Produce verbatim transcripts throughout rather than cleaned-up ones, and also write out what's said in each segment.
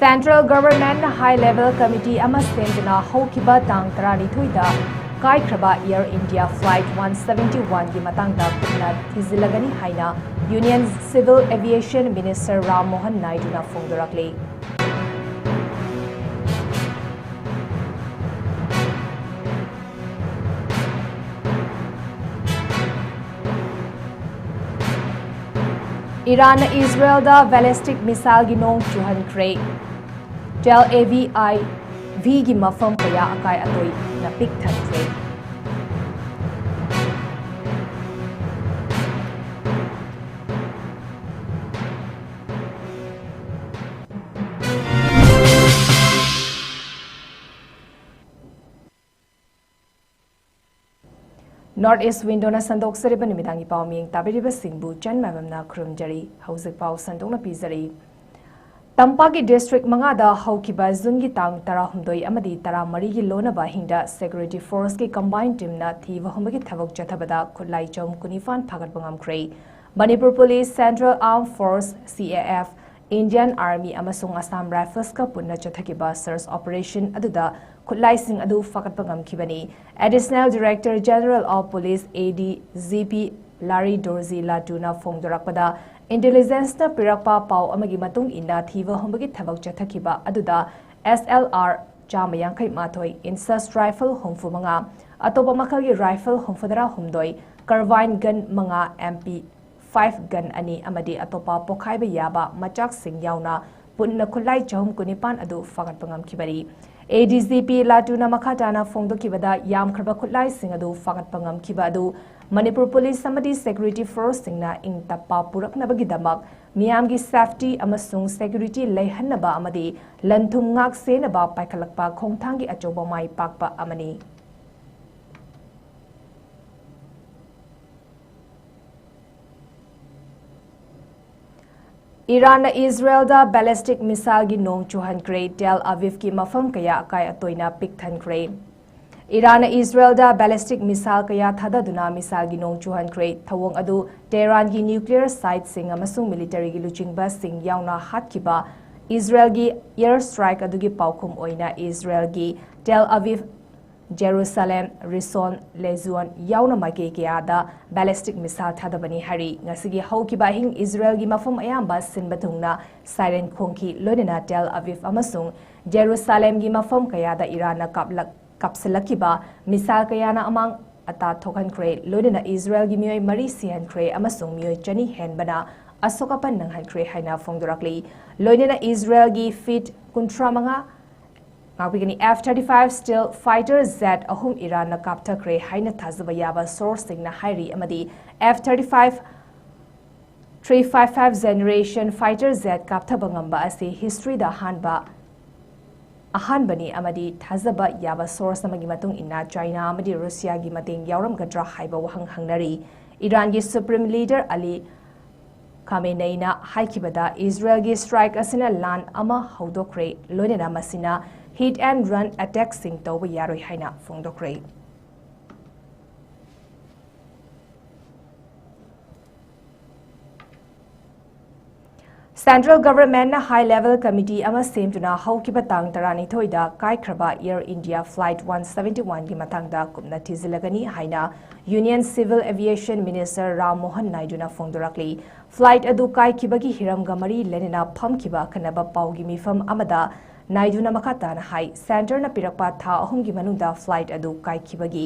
Central Government High Level Committee ꯑꯃ ꯁꯦꯝꯗꯨꯅ ꯍꯧꯈꯤꯕ ꯇꯥꯡ ꯇꯔꯥꯅꯤꯊꯣꯏꯗ ꯀꯥꯏꯈ꯭ꯔꯕ Air India Flight one seventy one ꯒꯤ ꯃꯇꯥꯡꯗ ꯀꯨꯞꯅ ꯊꯤꯖꯤꯜꯂꯒꯅꯤ ꯍꯥꯏꯅ Union Civil Aviation Minister Ram Mohan Naidu ꯅ ꯐꯣꯡꯗꯣꯔꯛꯂꯤ꯫ ꯏꯔꯥꯟꯅ ꯏꯖꯔꯦꯜꯗ ballistic missile ꯒꯤ ꯅꯣꯡ ꯆꯨꯍꯟꯈ꯭ꯔꯦ꯫ Tel Aviv ꯒꯤ ꯃꯐꯝ ꯀꯌꯥ ꯑꯀꯥꯏ ꯑꯇꯣꯏꯅ ꯄꯤꯛ ꯊꯟꯈ꯭ꯔꯦ꯫ North East Window ꯅ ꯁꯟꯗꯣꯛꯆꯔꯤꯕ ꯅꯨꯃꯤꯗꯥꯡꯒꯤ ꯄꯥꯎ ꯃꯤꯌꯦꯡ ꯇꯥꯕꯤꯔꯤꯕꯁꯤꯡꯕꯨ ꯆꯟ ꯃꯥꯏꯕꯝꯅ ꯈꯨꯔꯨꯝꯖꯔꯤ꯫ ꯍꯧꯖꯤꯛ ꯄꯥꯎ ꯁꯟꯗꯣꯛꯅ ꯄꯤꯖꯔꯤ꯫ ꯇꯝꯄꯥꯛꯀꯤ district ꯃꯉꯥꯗ ꯍꯧꯈꯤꯕ June ꯒꯤ ꯇꯥꯡ ꯇꯔꯥꯍꯨꯝꯗꯣꯏ ꯑꯃꯗꯤ ꯇꯔꯥꯃꯔꯤꯒꯤ ꯂꯣꯟꯅꯕ ꯑꯍꯤꯡꯗ Security Force ꯀꯤ combined team ꯅ ꯊꯤꯕ ꯍꯨꯝꯕꯒꯤ ꯊꯕꯛ ꯆꯠꯊꯕꯗ ꯈꯨꯠꯂꯥꯏ ꯆꯍꯨꯝ ꯀꯨꯟꯅꯤꯄꯥꯟ ꯐꯥꯒꯠꯄ ꯉꯝꯈ꯭ꯔꯦ꯫ Manipur Police, Central Armed Force, C A F, Indian Army ꯑꯃꯁꯨꯡ Assam Rifles ꯀ ꯄꯨꯟꯅ ꯆꯠꯊꯈꯤꯕ search operation ꯑꯗꯨꯗ ꯈꯨꯠꯂꯥꯏꯁꯤꯡ ꯑꯗꯨ ꯐꯥꯒꯠꯄ ꯉꯝꯈꯤꯕꯅꯤ꯫ Additional Director General of Police, A D G P, Lari Dorji Latu ꯅ ꯐꯣꯡꯗꯣꯔꯛꯄꯗ, intelligence ꯅ ꯄꯤꯔꯛꯄ ꯄꯥꯎ ꯑꯃꯒꯤ ꯃꯇꯨꯡ ꯏꯟꯅ ꯊꯤꯕ ꯍꯨꯝꯕꯒꯤ ꯊꯕꯛ ꯆꯠꯊꯈꯤꯕ ꯑꯗꯨꯗ S L R ꯆꯥꯝꯃ ꯌꯥꯡꯈꯩ ꯃꯥꯊꯣꯏ, INSUS rifle ꯍꯨꯝꯐꯨ ꯃꯉꯥ, ꯑꯇꯣꯞꯄ ꯃꯈꯜꯒꯤ rifle ꯍꯨꯝꯐꯨ ꯇꯔꯥ ꯍꯨꯝꯗꯣꯏ, carbine gun ꯃꯉꯥ, M P five gun ꯑꯅꯤ ꯑꯃꯗꯤ ꯑꯇꯣꯞꯄ ꯄꯣꯈꯥꯏꯕ ꯌꯥꯕ ꯃꯆꯥꯛꯁꯤꯡ ꯌꯥꯎꯅ ꯄꯨꯟꯅ ꯈꯨꯠꯂꯥꯏ ꯆꯍꯨꯝ ꯀꯨꯟꯅꯤꯄꯥꯟ ꯑꯗꯨ ꯐꯥꯒꯠꯄ ꯉꯝꯈꯤꯕꯅꯤ꯫ A D G P Latu ꯅ ꯃꯈꯥ ꯇꯥꯅ ꯐꯣꯡꯗꯣꯛꯈꯤꯕꯗ, ꯌꯥꯝꯈ꯭ꯔꯕ ꯈꯨꯠꯂꯥꯏꯁꯤꯡ ꯑꯗꯨ ꯐꯥꯒꯠꯄ ꯉꯝꯈꯤꯕ ꯑꯗꯨ ꯃꯅꯤꯄꯨꯔ Police ꯑꯃꯗꯤ Security Force ꯁꯤꯡꯅ ꯏꯪ ꯇꯞꯄ ꯄꯨꯔꯛꯅꯕꯒꯤꯗꯃꯛ, ꯃꯤꯌꯥꯝꯒꯤ safety ꯑꯃꯁꯨꯡ security ꯂꯩꯍꯟꯅꯕ ꯑꯃꯗꯤ ꯂꯟ ꯊꯨꯝ ꯉꯥꯛ ꯁꯦꯟꯅꯕ ꯄꯥꯏꯈꯠꯂꯛꯄ ꯈꯣꯡꯊꯥꯡꯒꯤ ꯑꯆꯧꯕ ꯃꯥꯏ ꯄꯥꯛꯄ ꯑꯃꯅꯤ꯫ ꯏꯔꯥꯟꯅ ꯏꯖꯔꯦꯜꯗ ballistic missile ꯒꯤ ꯅꯣꯡ ꯆꯨꯍꯟꯈ꯭ꯔꯦ꯫ Tel Aviv ꯀꯤ ꯃꯐꯝ ꯀꯌꯥ ꯑꯀꯥꯏ ꯑꯇꯣꯏꯅ ꯄꯤꯛꯊꯟꯈ꯭ꯔꯦ꯫ ꯏꯔꯥꯟꯅ ꯏꯖꯔꯦꯜꯗ ballistic missile ꯀꯌꯥ ꯊꯥꯗꯗꯨꯅ missile ꯒꯤ ꯅꯣꯡ ꯆꯨꯍꯟꯈ꯭ꯔꯦ꯫ ꯊꯧꯑꯣꯡ ꯑꯗꯨ ꯇꯦꯍꯔꯥꯟꯒꯤ nuclear site ꯁꯤꯡ ꯑꯃꯁꯨꯡ military ꯒꯤ ꯂꯨꯆꯤꯡꯕꯁꯤꯡ ꯌꯥꯎꯅ ꯍꯥꯠꯈꯤꯕ ꯏꯁꯔꯥꯌꯦꯜꯒꯤ air strike ꯑꯗꯨꯒꯤ ꯄꯥꯎꯈꯨꯝ ꯑꯣꯏꯅ ꯏꯁꯔꯥꯌꯦꯜꯒꯤ ꯇꯦꯜ ꯑꯕꯤꯕ, ꯖꯦꯔꯨꯁꯥꯂꯦꯝ, ꯔꯤꯁꯣꯟ ꯂꯦꯖꯤꯌꯣꯟ ꯌꯥꯎꯅ ꯃꯥꯏꯀꯩ ꯀꯌꯥꯗ ballistic missile ꯊꯥꯗꯕꯅꯤ ꯍꯥꯏꯔꯤ꯫ ꯉꯁꯤꯒꯤ ꯍꯧꯈꯤꯕ ꯑꯍꯤꯡ ꯏꯁꯔꯥꯌꯦꯜꯒꯤ ꯃꯐꯝ ꯑꯌꯥꯝꯕ ꯁꯤꯟꯕ ꯊꯨꯡꯅ siren ꯈꯣꯡꯈꯤ, ꯂꯣꯏꯅꯅ ꯇꯦꯜ ꯑꯕꯤꯕ ꯑꯃꯁꯨꯡ ꯖꯦꯔꯨꯁꯥꯂꯦꯝꯒꯤ ꯃꯐꯝ ꯀꯌꯥꯗ ꯏꯔꯥꯟꯅ ꯀꯥꯞꯂꯛ-, ꯀꯥꯞꯁꯤꯜꯂꯛꯈꯤꯕ missile ꯀꯌꯥꯅ ꯑꯃꯥꯡ ꯑꯇꯥ ꯊꯣꯛꯍꯟꯈ꯭ꯔꯦ, ꯂꯣꯏꯅꯅ ꯏꯁꯔꯥꯌꯦꯜꯒꯤ ꯃꯤꯑꯣꯏ ꯃꯔꯤ ꯁꯤꯍꯟꯈ꯭ꯔꯦ ꯑꯃꯁꯨꯡ ꯃꯤꯑꯣꯏ ꯆꯅꯤ ꯍꯦꯟꯕꯅ ꯑꯁꯣꯛ ꯑꯄꯟ ꯅꯪꯍꯟꯈ꯭ꯔꯦ ꯍꯥꯏꯅ ꯐꯣꯡꯗꯣꯔꯛꯂꯤ꯫ ꯂꯣꯏꯅꯅ ꯏꯁꯔꯥꯌꯦꯜꯒꯤ ꯐꯤꯠ ꯀꯨꯟꯊ꯭ꯔꯥ ꯃꯉꯥ, ꯉꯥꯛꯄꯤꯒꯅꯤ, F thirty-five stealth fighter jet ꯑꯍꯨꯝ ꯏꯔꯥꯟꯅ ꯀꯥꯞꯊꯈ꯭ꯔꯦ ꯍꯥꯏꯅ ꯊꯥꯖꯕ ꯌꯥꯕ source ꯁꯤꯡꯅ ꯍꯥꯏꯔꯤ, ꯑꯃꯗꯤ F thirty-five three five five generation fighter jet ꯀꯥꯞꯊꯕ ꯉꯝꯕ ꯑꯁꯤ history ꯗ ꯑꯍꯥꯟꯕ, ꯑꯍꯥꯟꯕꯅꯤ, ꯑꯃꯗꯤ ꯊꯥꯖꯕ ꯌꯥꯕ source ꯑꯃꯒꯤ ꯃꯇꯨꯡ ꯏꯟꯅ ꯆꯥꯏꯅꯥ ꯑꯃꯗꯤ ꯔꯨꯁꯤꯌꯥꯒꯤ ꯃꯇꯦꯡ ꯌꯥꯎꯔꯝꯒꯗ꯭ꯔꯥ ꯍꯥꯏꯕ ꯋꯥꯍꯪ ꯍꯪꯅꯔꯤ꯫ ꯏꯔꯥꯟꯒꯤ Supreme Leader Ali Khamenei ꯅ ꯍꯥꯏꯈꯤꯕꯗ ꯏꯁꯔꯥꯌꯦꯜꯒꯤ strike ꯑꯁꯤꯅ ꯂꯥꯟ ꯑꯃ ꯍꯧꯗꯣꯛꯈ꯭ꯔꯦ, ꯂꯣꯏꯅꯅ ꯃꯁꯤꯅ hit and run attack ꯁꯤꯡ ꯇꯧꯕ ꯌꯥꯔꯣꯏ ꯍꯥꯏꯅ ꯐꯣꯡꯗꯣꯛꯈ꯭ꯔꯦ꯫ Central Government ꯅ high level committee ꯑꯃ ꯁꯦꯝꯗꯨꯅ ꯍꯧꯈꯤꯕ ꯇꯥꯡ ꯇꯔꯥꯅꯤꯊꯣꯏꯗ ꯀꯥꯏꯈ꯭ꯔꯕ Air India flight one seventy one ꯒꯤ ꯃꯇꯥꯡꯗ ꯀꯨꯞꯅ ꯊꯤꯖꯤꯜꯂꯒꯅꯤ ꯍꯥꯏꯅ Union Civil Aviation Minister Ram Mohan ꯅꯥꯏꯗꯨꯅ ꯐꯣꯡꯗꯣꯔꯛꯂꯤ꯫ Flight ꯑꯗꯨ ꯀꯥꯏꯈꯤꯕꯒꯤ ꯍꯤꯔꯝꯒ ꯃꯔꯤ ꯂꯩꯅꯅ ꯐꯝꯈꯤꯕ ꯑꯈꯟꯅꯕ ꯄꯥꯎꯒꯤ ꯃꯤꯐꯝ ꯑꯃꯗ ꯅꯥꯏꯗꯨꯅ ꯃꯈꯥ ꯇꯥꯅ ꯍꯥꯏ, Centre ꯅ ꯄꯤꯔꯛꯄ ꯊꯥ ꯑꯍꯨꯝꯒꯤ ꯃꯅꯨꯡꯗ flight ꯑꯗꯨ ꯀꯥꯏꯈꯤꯕꯒꯤ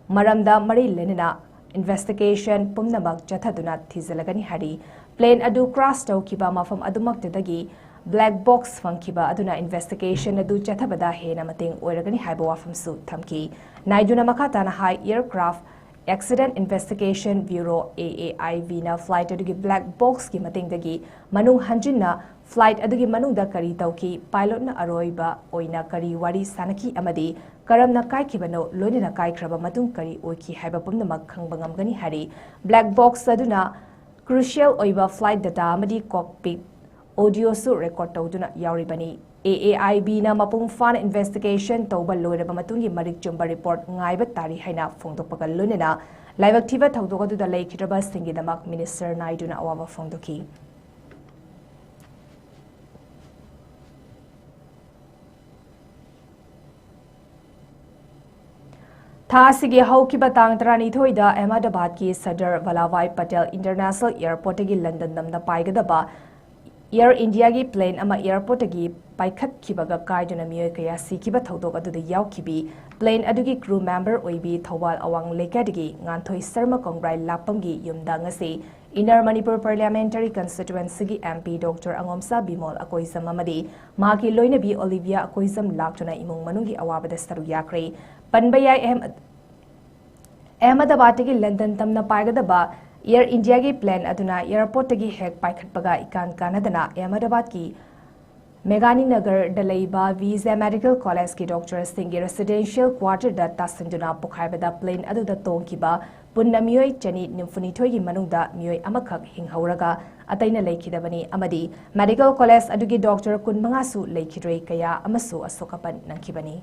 ꯃꯔꯝꯗ ꯃꯔꯤ ꯂꯩꯅꯅ investigation ꯄꯨꯝꯅꯃꯛ ꯆꯠꯊꯗꯨꯅ ꯊꯤꯖꯤꯜꯂꯒꯅꯤ ꯍꯥꯏꯔꯤ꯫ Plane ꯑꯗꯨ crash ꯇꯧꯈꯤꯕ ꯃꯐꯝ ꯑꯗꯨꯃꯛꯇꯗꯒꯤ black box ꯐꯪꯈꯤꯕ ꯑꯗꯨꯅ investigation ꯑꯗꯨ ꯆꯠꯊꯕꯗ ꯍꯦꯟꯅ ꯃꯇꯦꯡ ꯑꯣꯏꯔꯒꯅꯤ ꯍꯥꯏꯕ ꯋꯥꯐꯝꯁꯨ ꯊꯝꯈꯤ꯫ ꯅꯥꯏꯗꯨꯅ ꯃꯈꯥ ꯇꯥꯅ ꯍꯥꯏ, Aircraft Accident Investigation Bureau, A A I B, ꯅ flight ꯑꯗꯨꯒꯤ black box ꯀꯤ ꯃꯇꯦꯡꯗꯒꯤ ꯃꯅꯨꯡ ꯍꯟꯖꯤꯟꯅ flight ꯑꯗꯨꯒꯤ ꯃꯅꯨꯡꯗ ꯀꯔꯤ ꯇꯧꯈꯤ, pilot ꯅ ꯑꯔꯣꯏꯕ ꯑꯣꯏꯅ ꯀꯔꯤ ꯋꯥꯔꯤ ꯁꯥꯅꯈꯤ ꯑꯃꯗꯤ ꯀꯔꯝꯅ ꯀꯥꯏꯈꯤꯕꯅꯣ, ꯂꯣꯏꯅꯅ ꯀꯥꯏꯈ꯭ꯔꯕ ꯃꯇꯨꯡ ꯀꯔꯤ ꯑꯣꯏꯈꯤ ꯍꯥꯏꯕ ꯄꯨꯝꯅꯃꯛ ꯈꯪꯕ ꯉꯝꯒꯅꯤ ꯍꯥꯏꯔꯤ꯫ Black box ꯑꯗꯨꯅ crucial ꯑꯣꯏꯕ flight data ꯑꯃꯗꯤ cockpit audio ꯁꯨ record ꯇꯧꯗꯨꯅ ꯌꯥꯎꯔꯤꯕꯅꯤ꯫ A A I B ꯅ ꯃꯄꯨꯡ ꯐꯥꯅ investigation ꯇꯧꯕ ꯂꯣꯏꯔꯕ ꯃꯇꯨꯡꯒꯤ ꯃꯔꯤꯛ ꯆꯨꯝꯕ report ꯉꯥꯏꯕ ꯇꯥꯔꯤ ꯍꯥꯏꯅ ꯐꯣꯡꯗꯣꯛꯄꯒ ꯂꯣꯏꯅꯅ ꯂꯥꯏꯕꯛ ꯊꯤꯕ ꯊꯧꯗꯣꯛ ꯑꯗꯨꯗ ꯂꯩꯈꯤꯗ꯭ꯔꯕꯁꯤꯡꯒꯤꯗꯃꯛ Minister ꯅꯥꯏꯗꯨꯅ ꯑꯋꯥꯕ ꯐꯣꯡꯗꯣꯛꯈꯤ꯫ ꯊꯥ ꯑꯁꯤꯒꯤ ꯍꯧꯈꯤꯕ ꯇꯥꯡ ꯇꯔꯥꯅꯤꯊꯣꯏꯗ ꯑꯍꯃꯗꯥꯕꯥꯗꯀꯤ ꯁꯔꯗꯥꯔ ꯚꯜꯂꯥꯚꯥꯏ ꯄꯇꯦꯜ ꯏꯟꯇꯔꯅꯦꯁꯅꯦꯜ ꯑꯦꯌꯔꯄꯣꯔꯠꯇꯒꯤ ꯂꯟꯗꯟ ꯇꯝꯅ ꯄꯥꯏꯒꯗꯕ ꯑꯦꯌꯔ ꯏꯟꯗꯤꯌꯥꯒꯤ ꯄ꯭ꯂꯦꯟ ꯑꯃ ꯑꯦꯌꯔꯄꯣꯔꯠꯇꯒꯤ ꯄꯥꯏꯈꯠꯈꯤꯕꯒ ꯀꯥꯏꯗꯨꯅ ꯃꯤꯑꯣꯏ ꯀꯌꯥ ꯁꯤꯈꯤꯕ ꯊꯧꯗꯣꯛ ꯑꯗꯨꯗ ꯌꯥꯎꯈꯤꯕꯤ ꯄ꯭ꯂꯦꯟ ꯑꯗꯨꯒꯤ ꯀ꯭ꯔꯨ ꯃꯦꯝꯕꯔ ꯑꯣꯏꯕꯤ ꯊꯧꯕꯥꯜ ꯑꯋꯥꯡ ꯂꯩꯀꯥꯏꯗꯒꯤ ꯉꯥꯟꯊꯣꯏ ꯁꯔꯃ ꯀꯣꯡꯕ꯭ꯔꯥꯏ ꯂꯥꯛꯄꯝꯒꯤ ꯌꯨꯝꯗ ꯉꯁꯤ ꯏꯟꯅꯔ ꯃꯅꯤꯄꯨꯔ ꯄꯥꯔꯂꯤꯌꯥꯃꯦꯟꯇꯔꯤ ꯀꯟꯁꯇꯤꯇ꯭ꯋꯦꯟꯁꯤꯒꯤ M P doctor Angomcha Bimol Akoijam ꯑꯃꯗꯤ ꯃꯍꯥꯛꯀꯤ ꯂꯣꯏꯅꯕꯤ ꯑꯣꯂꯤꯚꯤꯌꯥ ꯑꯀꯣꯏꯖꯝ ꯂꯥꯛꯇꯨꯅ ꯏꯃꯨꯡ ꯃꯅꯨꯡꯒꯤ ꯑꯋꯥꯕꯗ ꯁꯔꯨꯛ ꯌꯥꯈ꯭ꯔꯦ꯫ ꯄꯟꯕ ꯌꯥꯏ, ꯑꯍꯃ-, ꯑꯍꯃꯗꯥꯕꯥꯗꯇꯒꯤ ꯂꯟꯗꯟ ꯇꯝꯅ ꯄꯥꯏꯒꯗꯕ ꯑꯦꯌꯔ ꯏꯟꯗꯤꯌꯥꯒꯤ ꯄ꯭ꯂꯦꯟ ꯑꯗꯨꯅ ꯑꯦꯌꯔꯄꯣꯔꯠꯇꯒꯤ ꯍꯦꯛ ꯄꯥꯏꯈꯠꯄꯒ ꯏꯀꯥꯟ ꯀꯥꯟꯅꯗꯅ ꯑꯍꯃꯗꯥꯕꯥꯗꯀꯤ ꯃꯦꯒꯥꯅꯤ ꯅꯒꯔꯗ ꯂꯩꯕ ꯚꯤ ꯖꯦ ꯃꯦꯗꯤꯀꯦꯜ ꯀꯣꯂꯦꯖꯀꯤ ꯗꯣꯛꯇꯔꯁꯤꯡꯒꯤ ꯔꯦꯁꯤꯗꯦꯟꯁꯤꯌꯦꯜ ꯀ꯭ꯋꯥꯔꯇꯔꯗ ꯇꯥꯁꯤꯟꯗꯨꯅ ꯄꯣꯈꯥꯏꯕꯗ ꯄ꯭ꯂꯦꯟ ꯑꯗꯨꯗ ꯇꯣꯡꯈꯤꯕ ꯄꯨꯟꯅ ꯃꯤꯑꯣꯏ ꯆꯅꯤ ꯅꯤꯐꯨꯅꯤꯊꯣꯏꯒꯤ ꯃꯅꯨꯡꯗ ꯃꯤꯑꯣꯏ ꯑꯃꯈꯛ ꯍꯤꯡꯍꯧꯔꯒ ꯑꯇꯩꯅ ꯂꯩꯈꯤꯗꯕꯅꯤ ꯑꯃꯗꯤ ꯃꯦꯗꯤꯀꯦꯜ ꯀꯣꯂꯦꯖ ꯑꯗꯨꯒꯤ ꯗꯣꯛꯇꯔ ꯀꯨꯟꯃꯉꯥꯁꯨ ꯂꯩꯈꯤꯗ꯭ꯔꯦ, ꯀꯌꯥ ꯑꯃꯁꯨ ꯑꯁꯣꯛ ꯑꯄꯟ ꯅꯪꯈꯤꯕꯅꯤ꯫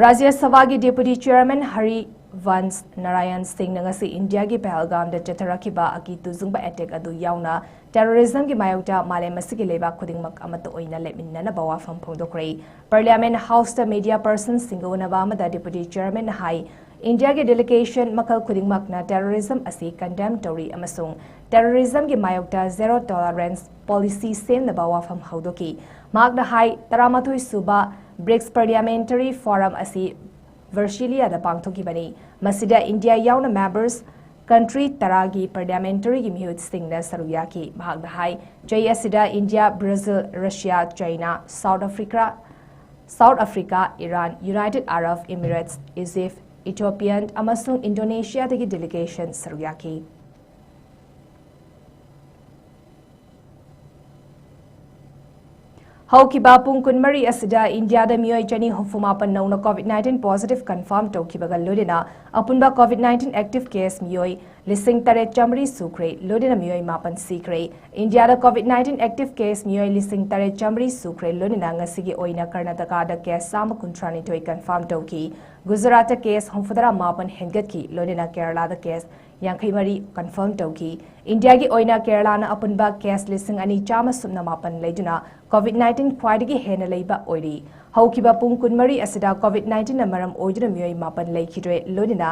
ꯔꯥꯖ꯭ꯌ ꯁꯚꯥꯒꯤ ꯗꯦꯄꯨꯇꯤ ꯆꯤꯌꯔꯃꯦꯟ ꯍꯔꯤꯚꯟꯁ ꯅꯥꯔꯥꯌꯟ ꯁꯤꯡꯅ ꯉꯁꯤ ꯏꯟꯗꯤꯌꯥꯒꯤ ꯄꯍꯜꯒꯥꯝꯗ ꯆꯠꯊꯔꯛꯈꯤꯕ ꯑꯀꯤ ꯇꯨꯖꯨꯡꯕ ꯑꯦꯇꯦꯛ ꯑꯗꯨ ꯌꯥꯎꯅ ꯇꯦꯔꯣꯔꯤꯖꯝꯒꯤ ꯃꯥꯌꯣꯛꯇ ꯃꯥꯂꯦꯝ ꯑꯁꯤꯒꯤ ꯂꯩꯕꯥꯛ ꯈꯨꯗꯤꯡꯃꯛ ꯑꯃꯠꯇ ꯑꯣꯏꯅ ꯂꯦꯞꯃꯤꯟꯅꯅꯕ ꯋꯥꯐꯝ ꯐꯣꯡꯗꯣꯛꯈ꯭ꯔꯦ꯫ ꯄꯥꯔꯂꯤꯌꯥꯃꯦꯟ ꯍꯥꯎꯁꯇ ꯃꯤꯗꯤꯌꯥ ꯄꯔꯁꯟꯁꯤꯡꯒ ꯎꯅꯕ ꯑꯃꯗ ꯗꯦꯄꯨꯇꯤ ꯆꯤꯌꯔꯃꯦꯟꯅ ꯍꯥꯏ, ꯏꯟꯗꯤꯌꯥꯒꯤ ꯗꯦꯂꯤꯒꯦꯁꯟ ꯃꯈꯜ ꯈꯨꯗꯤꯡꯃꯛꯅ ꯇꯦꯔꯣꯔꯤꯖꯝ ꯑꯁꯤ ꯀꯟꯗꯦꯝ ꯇꯧꯔꯤ ꯑꯃꯁꯨꯡ ꯇꯦꯔꯣꯔꯤꯖꯝꯒꯤ ꯃꯥꯌꯣꯛꯇ ꯖꯦꯔꯣ ꯇꯣꯂꯔꯦꯟꯁ ꯄꯣꯂꯤꯁꯤ ꯁꯦꯝꯅꯕ ꯋꯥꯐꯝ ꯍꯧꯗꯣꯛꯈꯤ꯫ ꯃꯍꯥꯛꯅ ꯍꯥꯏ, ꯇꯔꯥꯃꯥꯊꯣꯏ ꯁꯨꯕ ꯕ꯭ꯔꯤꯛꯁ ꯄꯥꯔꯂꯤꯌꯥꯃꯦꯟꯇꯔꯤ ꯐꯣꯔꯝ ꯑꯁꯤ ꯚꯔꯁꯤꯂꯤꯌꯥꯗ ꯄꯥꯡꯊꯣꯛꯈꯤꯕꯅꯤ꯫ ꯃꯁꯤꯗ ꯏꯟꯗꯤꯌꯥ ꯌꯥꯎꯅ ꯃꯦꯝꯕꯔꯁ ꯀꯟꯇ꯭ꯔꯤ ꯇꯔꯥꯒꯤ ꯄꯥꯔꯂꯤꯌꯥꯃꯦꯟꯇꯔꯤꯒꯤ ꯃꯤꯍꯨꯠꯁꯤꯡꯅ ꯁꯔꯨꯛ ꯌꯥꯈꯤ꯫ ꯃꯍꯥꯛꯅ ꯍꯥꯏ, ꯆꯍꯤ ꯑꯁꯤꯗ India, Brazil, Russia, China, South Africa, South Africa, Iran, United Arab Emirates, Egypt, Ethiopian ꯑꯃꯁꯨꯡ ꯏꯟꯗꯣꯅꯦꯁꯤꯌꯥꯗꯒꯤ ꯗꯦꯂꯤꯒꯦꯁꯟ ꯁꯔꯨꯛ ꯌꯥꯈꯤ꯫ ꯍꯧꯈꯤꯕ ꯄꯨꯡ ꯀꯨꯟꯃꯔꯤ ꯑꯁꯤꯗ ꯏꯟꯗꯤꯌꯥꯗ ꯃꯤꯑꯣꯏ ꯆꯅꯤ ꯍꯨꯝꯐꯨ ꯃꯥꯄꯟ ꯅꯧꯅ ꯀꯣꯚꯤꯗ ꯅꯥꯏꯟꯇꯤꯟ ꯄꯣꯖꯤꯇꯤꯚ ꯀꯟꯐꯥꯔꯝ ꯇꯧꯈꯤꯕꯒ ꯂꯣꯏꯅꯅ ꯑꯄꯨꯟꯕ ꯀꯣꯚꯤꯗ ꯅꯥꯏꯟꯇꯤꯟ ꯑꯦꯛꯇꯤꯚ ꯀꯦꯁ ꯃꯤꯑꯣꯏ ꯂꯤꯁꯤꯡ ꯇꯔꯦꯠ ꯆꯥꯃꯔꯤ ꯁꯨꯈ꯭ꯔꯦ, ꯂꯣꯏꯅꯅ ꯃꯤꯑꯣꯏ ꯃꯥꯄꯟ ꯁꯤꯈ꯭ꯔꯦ꯫ ꯏꯟꯗꯤꯌꯥꯗ COVID nineteen active case ꯃꯤꯑꯣꯏ ꯂꯤꯁꯤꯡ ꯇꯔꯦꯠ ꯆꯥꯃꯔꯤ ꯁꯨꯈ꯭ꯔꯦ, ꯂꯣꯏꯅꯅ ꯉꯁꯤꯒꯤ ꯑꯣꯏꯅ ꯀꯔꯅꯥꯇꯀꯥꯗ case ꯆꯥꯝꯃ ꯀꯨꯟꯊ꯭ꯔꯥꯅꯤꯊꯣꯏ confirm ꯇꯧꯈꯤ꯫ ꯒꯨꯖꯔꯥꯠꯇ case ꯍꯨꯝꯐꯨꯇꯔꯥ ꯃꯥꯄꯟ ꯍꯦꯟꯒꯠꯈꯤ, ꯂꯣꯏꯅꯅ ꯀꯦꯔꯂꯥꯗ case ꯌꯥꯡꯈꯩ ꯃꯔꯤ confirm ꯇꯧꯈꯤ꯫ ꯏꯟꯗꯤꯌꯥꯒꯤ ꯑꯣꯏꯅ ꯀꯦꯔꯂꯥꯅ ꯑꯄꯨꯟꯕ case ꯂꯤꯁꯤꯡ ꯑꯅꯤ ꯆꯥꯝꯃ ꯁꯨꯞꯅ ꯃꯥꯄꯟ ꯂꯩꯗꯨꯅ COVID nineteen ꯈ꯭ꯋꯥꯏꯗꯒꯤ ꯍꯦꯟꯅ ꯂꯩꯕ ꯑꯣꯏꯔꯤ꯫ ꯍꯧꯈꯤꯕ ꯄꯨꯡ ꯀꯨꯟꯃꯔꯤ ꯑꯁꯤꯗ COVID nineteenꯅ ꯃꯔꯝ ꯑꯣꯏꯗꯨꯅ ꯃꯤꯑꯣꯏ ꯃꯥꯄꯟ ꯂꯩꯈꯤꯗ꯭ꯔꯦ, ꯂꯣꯏꯅꯅ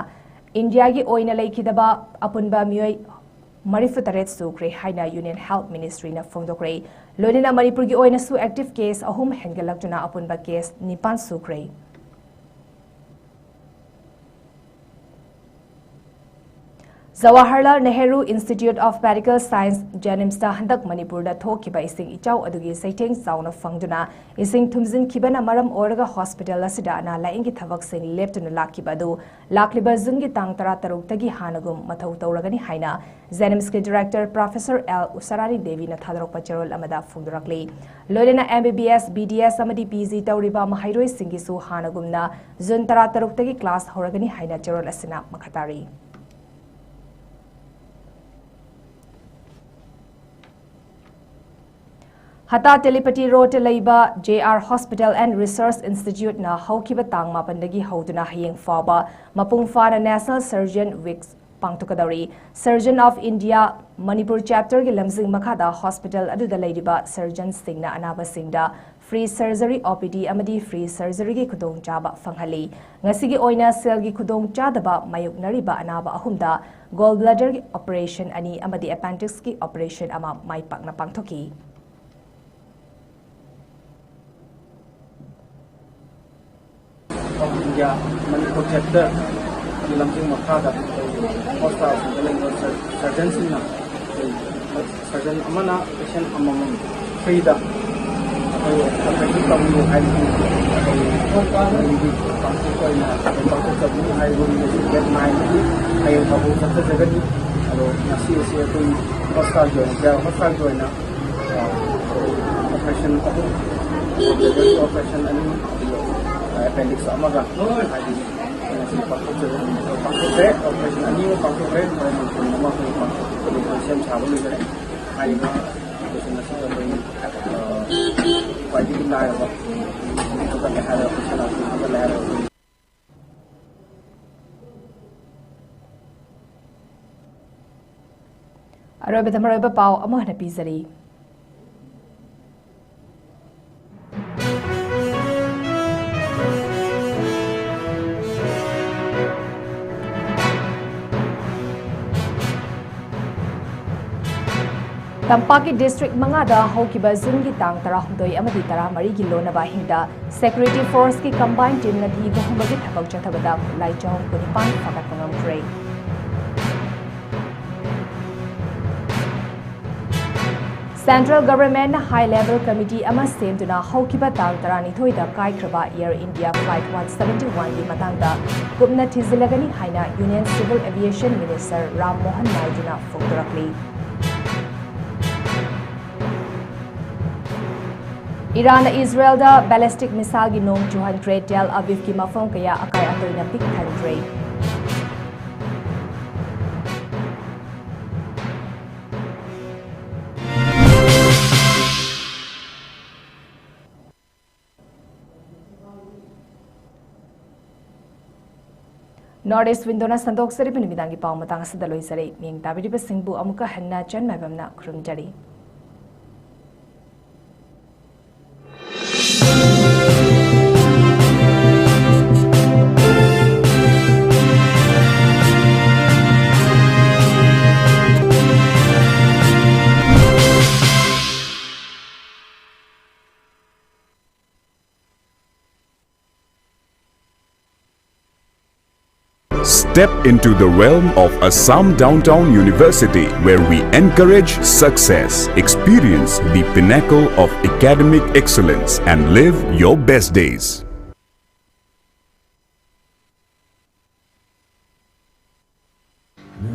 ꯏꯟꯗꯤꯌꯥꯒꯤ ꯑꯣꯏꯅ ꯂꯩꯈꯤꯗꯕ ꯑꯄꯨꯟꯕ ꯃꯤꯑꯣꯏ ꯃꯔꯤꯐꯨꯇꯔꯦꯠ ꯁꯨꯈ꯭ꯔꯦ ꯍꯥꯏꯅ Union Health Ministryꯅ ꯐꯣꯡꯗꯣꯛꯈ꯭ꯔꯦ꯫ ꯂꯣꯏꯅꯅ ꯃꯅꯤꯄꯨꯔꯒꯤ ꯑꯣꯏꯅꯁꯨ active case ꯑꯍꯨꯝ ꯍꯦꯟꯒꯠꯂꯛꯇꯨꯅ ꯑꯄꯨꯟꯕ case ꯅꯤꯄꯥꯟ ꯁꯨꯈ꯭ꯔꯦ꯫ Jawaharlal Nehru Institute of Medical Science, JNIMSꯇ ꯍꯟꯗꯛ ꯃꯅꯤꯄꯨꯔꯗ ꯊꯣꯛꯈꯤꯕ ꯏꯁꯤꯡ ꯏꯆꯥꯎ ꯑꯗꯨꯒꯤ ꯆꯩꯊꯦꯡ ꯆꯥꯎꯅ ꯐꯪꯗꯨꯅ ꯏꯁꯤꯡ ꯊꯨꯝꯖꯤꯟꯈꯤꯕꯅ ꯃꯔꯝ ꯑꯣꯏꯔꯒ hospital ꯑꯁꯤꯗ ꯑꯅꯥ ꯂꯥꯌꯦꯡꯒꯤ ꯊꯕꯛꯁꯤꯡ ꯂꯦꯞꯇꯨꯅ ꯂꯥꯛꯈꯤꯕ ꯑꯗꯨ ꯂꯥꯛꯂꯤꯕ Juneꯒꯤ ꯇꯥꯡ ꯇꯔꯥꯇꯔꯨꯛꯇꯒꯤ ꯍꯥꯟꯅꯒꯨꯝ ꯃꯊꯧ ꯇꯧꯔꯒꯅꯤ ꯍꯥꯏꯅ JNIMSꯀꯤ director Professor L ꯎꯁꯥꯔꯥꯅꯤ ꯗꯦꯕꯤꯅ ꯊꯥꯗꯣꯔꯛꯄ ꯆꯦꯔꯣꯜ ꯑꯃꯗ ꯐꯣꯡꯗꯣꯔꯛꯂꯤ꯫ ꯂꯣꯏꯅꯅ MBBS, BDS ꯑꯃꯗꯤ PG ꯇꯧꯔꯤꯕ ꯃꯍꯩꯔꯣꯏꯁꯤꯡꯒꯤꯁꯨ ꯍꯥꯟꯅꯒꯨꯝꯅ June ꯇꯔꯥꯇꯔꯨꯛꯇꯒꯤ class ꯍꯧꯔꯒꯅꯤ ꯍꯥꯏꯅ ꯆꯦꯔꯣꯜ ꯑꯁꯤꯅ ꯃꯈꯥ ꯇꯥꯔꯤ꯫ ꯍꯇꯥ ꯇꯦꯂꯤꯄꯇꯤ ꯔꯣꯗꯇ ꯂꯩꯕ JR Hospital and Research Instituteꯅ ꯍꯧꯈꯤꯕ ꯇꯥꯡ ꯃꯥꯄꯟꯗꯒꯤ ꯍꯧꯗꯨꯅ ꯍꯌꯦꯡ ꯐꯥꯎꯕ ꯃꯄꯨꯡ ꯐꯥꯅ National Surgeon Week ꯄꯥꯡꯊꯣꯛꯀꯗꯧꯔꯤ꯫ Surgeon of India Manipur chapterꯒꯤ ꯂꯝꯖꯤꯡ ꯃꯈꯥꯗ hospital ꯑꯗꯨꯗ ꯂꯩꯔꯤꯕ surgeonꯁꯤꯡꯅ ꯑꯅꯥꯕꯁꯤꯡꯗ free surgery, OPD ꯑꯃꯗꯤ free surgeryꯒꯤ ꯈꯨꯗꯣꯡꯆꯥꯕ ꯐꯪꯍꯜꯂꯤ꯫ ꯉꯁꯤꯒꯤ ꯑꯣꯏꯅ ꯁꯦꯜꯒꯤ ꯈꯨꯗꯣꯡꯆꯥꯗꯕ ꯃꯥꯌꯣꯛꯅꯔꯤꯕ ꯑꯅꯥꯕ ꯑꯍꯨꯝꯗ gallbladderꯒꯤ operation ꯑꯅꯤ ꯑꯃꯗꯤ appendixꯀꯤ operation ꯑꯃ ꯃꯥꯏ ꯄꯥꯛꯅ ꯄꯥꯡꯊꯣꯛꯈꯤ꯫ Of India Manipur chapterꯒꯤ ꯂꯝꯖꯤꯡ ꯃꯈꯥꯗ ꯑꯩꯈꯣꯏ hospitalꯁꯤꯡꯗ ꯂꯩꯔꯤꯕ surgeonꯁꯤꯡꯅ ꯑꯩꯈꯣꯏ surgeon ꯑꯃꯅ patient ꯑꯃꯃꯝ freeꯗ ꯑꯩꯈꯣꯏ operation ꯇꯧꯕꯤꯌꯨ ꯍꯥꯏꯕꯒꯤ ꯑꯩꯈꯣꯏ ꯃꯣꯏꯒꯤ ꯄꯥꯡꯊꯣꯛꯄ ꯑꯣꯏꯅ ꯑꯩꯈꯣꯏ ꯄꯥꯡꯊꯣꯛꯆꯕꯅꯤ꯫ ꯍꯥꯏꯔꯤꯕ ꯅꯨꯃꯤꯠ ꯑꯁꯤ date nineꯗꯒꯤ ꯍꯌꯦꯡ ꯐꯥꯎꯕ ꯆꯠꯊꯖꯒꯅꯤ꯫ ꯑꯗꯣ ꯉꯁꯤ ꯑꯁꯤ ꯑꯩꯈꯣꯏ hospitalꯒꯤ ꯑꯣꯏꯅ, JR Hospitalꯒꯤ ꯑꯣꯏꯅ operation ꯑꯍꯨꯝ, operation ꯑꯅꯤ, ꯑꯗꯨꯒ appendix ꯑꯃꯒ ꯍꯥꯏꯗꯤ ꯄꯥꯡꯊꯣꯛꯆꯔꯦ꯫ ꯄꯥꯡꯊꯣꯛꯈ꯭ꯔꯦ, operation ꯑꯅꯤ ꯑꯃ ꯄꯥꯡꯊꯣꯛꯈ꯭ꯔꯦ, ꯍꯣꯔꯦꯟ ꯑꯃ ꯑꯃ ꯑꯩꯈꯣꯏ ꯄꯥꯡꯊꯣꯛ-, ꯁꯦꯝ ꯁꯥꯕ ꯂꯣꯏꯖꯔꯦ꯫ ꯍꯥꯏꯔꯤꯕ operation ꯑꯁꯤꯗ ꯑꯩꯈꯣꯏ, ꯑ, ꯈ꯭ꯋꯥꯏꯗꯒꯤ ꯂꯥꯏꯔꯕ ꯍꯧꯒꯠꯂꯦ ꯍꯥꯏꯔꯒ, ꯄꯩꯁꯥ ꯂꯥꯛꯄ ꯍꯧꯒꯠꯂꯦ ꯍꯥꯏꯔꯒ ꯑꯩꯈꯣꯏ ꯑꯔꯣꯏꯕꯗ ꯃꯔꯨꯑꯣꯏꯕ ꯄꯥꯎ ꯑꯃꯨꯛ ꯍꯟꯅ ꯄꯤꯖꯔꯤ꯫ ꯇꯝꯄꯥꯛꯀꯤ district ꯃꯉꯥꯗ ꯍꯧꯈꯤꯕ Juneꯒꯤ ꯇꯥꯡ ꯇꯔꯥꯍꯨꯝꯗꯣꯏ ꯑꯃꯗꯤ ꯇꯔꯥꯃꯔꯤꯒꯤ ꯂꯣꯟꯅꯕ ꯑꯍꯤꯡꯗ security forceꯀꯤ combined teamꯅ ꯊꯤꯕ ꯍꯨꯝꯕꯒꯤ ꯊꯕꯛ ꯆꯠꯊꯕꯗ ꯈꯨꯠꯂꯥꯏ ꯆꯍꯨꯝ ꯀꯨꯟꯅꯤꯄꯥꯟ ꯐꯥꯒꯠꯄ ꯉꯝꯈ꯭ꯔꯦ꯫ Central Governmentꯅ high level committee ꯑꯃ ꯁꯦꯝꯗꯨꯅ ꯍꯧꯈꯤꯕ ꯇꯥꯡ ꯇꯔꯥꯅꯤꯊꯣꯏꯗ ꯀꯥꯏꯈ꯭ꯔꯕ Air India Flight one seventy oneꯒꯤ ꯃꯇꯥꯡꯗ ꯀꯨꯞꯅ ꯊꯤꯖꯤꯜꯂꯒꯅꯤ ꯍꯥꯏꯅ Union Civil Aviation Minister Ram Mohan ꯅꯥꯏꯗꯨꯅ ꯐꯣꯡꯗꯣꯔꯛꯂꯤ꯫ ꯏꯔꯥꯟꯅ ꯏꯖꯔꯦꯜꯗ ballistic missileꯒꯤ ꯅꯣꯡ ꯆꯨꯍꯟꯈ꯭ꯔꯦ, ꯇꯦꯜ ꯑꯕꯤꯕꯀꯤ ꯃꯐꯝ ꯀꯌꯥ ꯑꯀꯥꯏ ꯑꯇꯣꯏꯅ ꯄꯤꯛ ꯊꯟꯈ꯭ꯔꯦ꯫ North East Windowꯅ ꯁꯟꯗꯣꯛꯆꯔꯤꯕ ꯅꯨꯃꯤꯗꯥꯡꯒꯤ ꯄꯥꯎ ꯃꯇꯥꯡ ꯑꯁꯤꯗ ꯂꯣꯏꯖꯔꯦ꯫ ꯃꯤꯠꯌꯦꯡ ꯇꯥꯕꯤꯔꯤꯕꯁꯤꯡꯕꯨ ꯑꯃꯨꯛꯀ ꯍꯟꯅ ꯆꯟ ꯃꯥꯏꯕꯝꯅ ꯈꯨꯔꯨꯝꯖꯔꯤ꯫ Step into the realm of Assam Downtown University, where we encourage success, experience the pinnacle of academic excellence, and live your best days.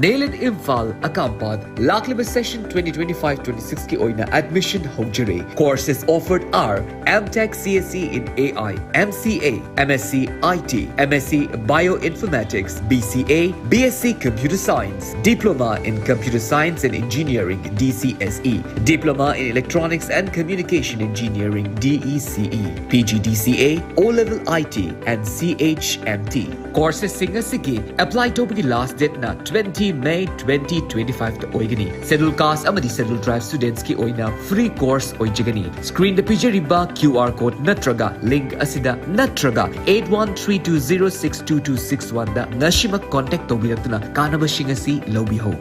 ꯅꯦꯂꯤꯠ Imphal ꯑꯀꯥꯝꯄꯥꯠ ꯂꯥꯛꯂꯤꯕ session twenty twenty-five twenty-six ꯀꯤ ꯑꯣꯏꯅ admission ꯍꯧꯖꯔꯦ꯫ Courses offered are M Tech C S E in A I, M C A, M S C I T, M S C Bioinformatics, B C A, B S C Computer Science, Diploma in Computer Science and Engineering, D C S E, Diploma in Electronics and Communication Engineering, D E C E, P G D C A, O-Level I T and C H M T꯫ Courses ꯁꯤꯡ ꯑꯁꯤꯒꯤ apply ꯇꯧꯕꯒꯤ last date ꯅ twenty May twenty twenty-five ꯇ ꯑꯣꯏꯒꯅꯤ꯫ Schedule Caste ꯑꯃꯗꯤ Schedule Tribe students ꯀꯤ ꯑꯣꯏꯅ free course ꯑꯣꯏꯖꯒꯅꯤ꯫ Screen ꯗ ꯄꯤꯖꯔꯤꯕ Q R code ꯅꯠꯇ꯭ꯔꯒ link ꯑꯁꯤꯗ ꯅꯠꯇ꯭ꯔꯒ eight one three two zero six two two six one ꯗ ꯉꯁꯤꯃꯛ contact ꯇꯧꯕꯤꯔꯛꯇꯨꯅ ꯀꯥꯟꯅꯕꯁꯤꯡ ꯑꯁꯤ ꯂꯧꯕꯤꯍꯧ꯫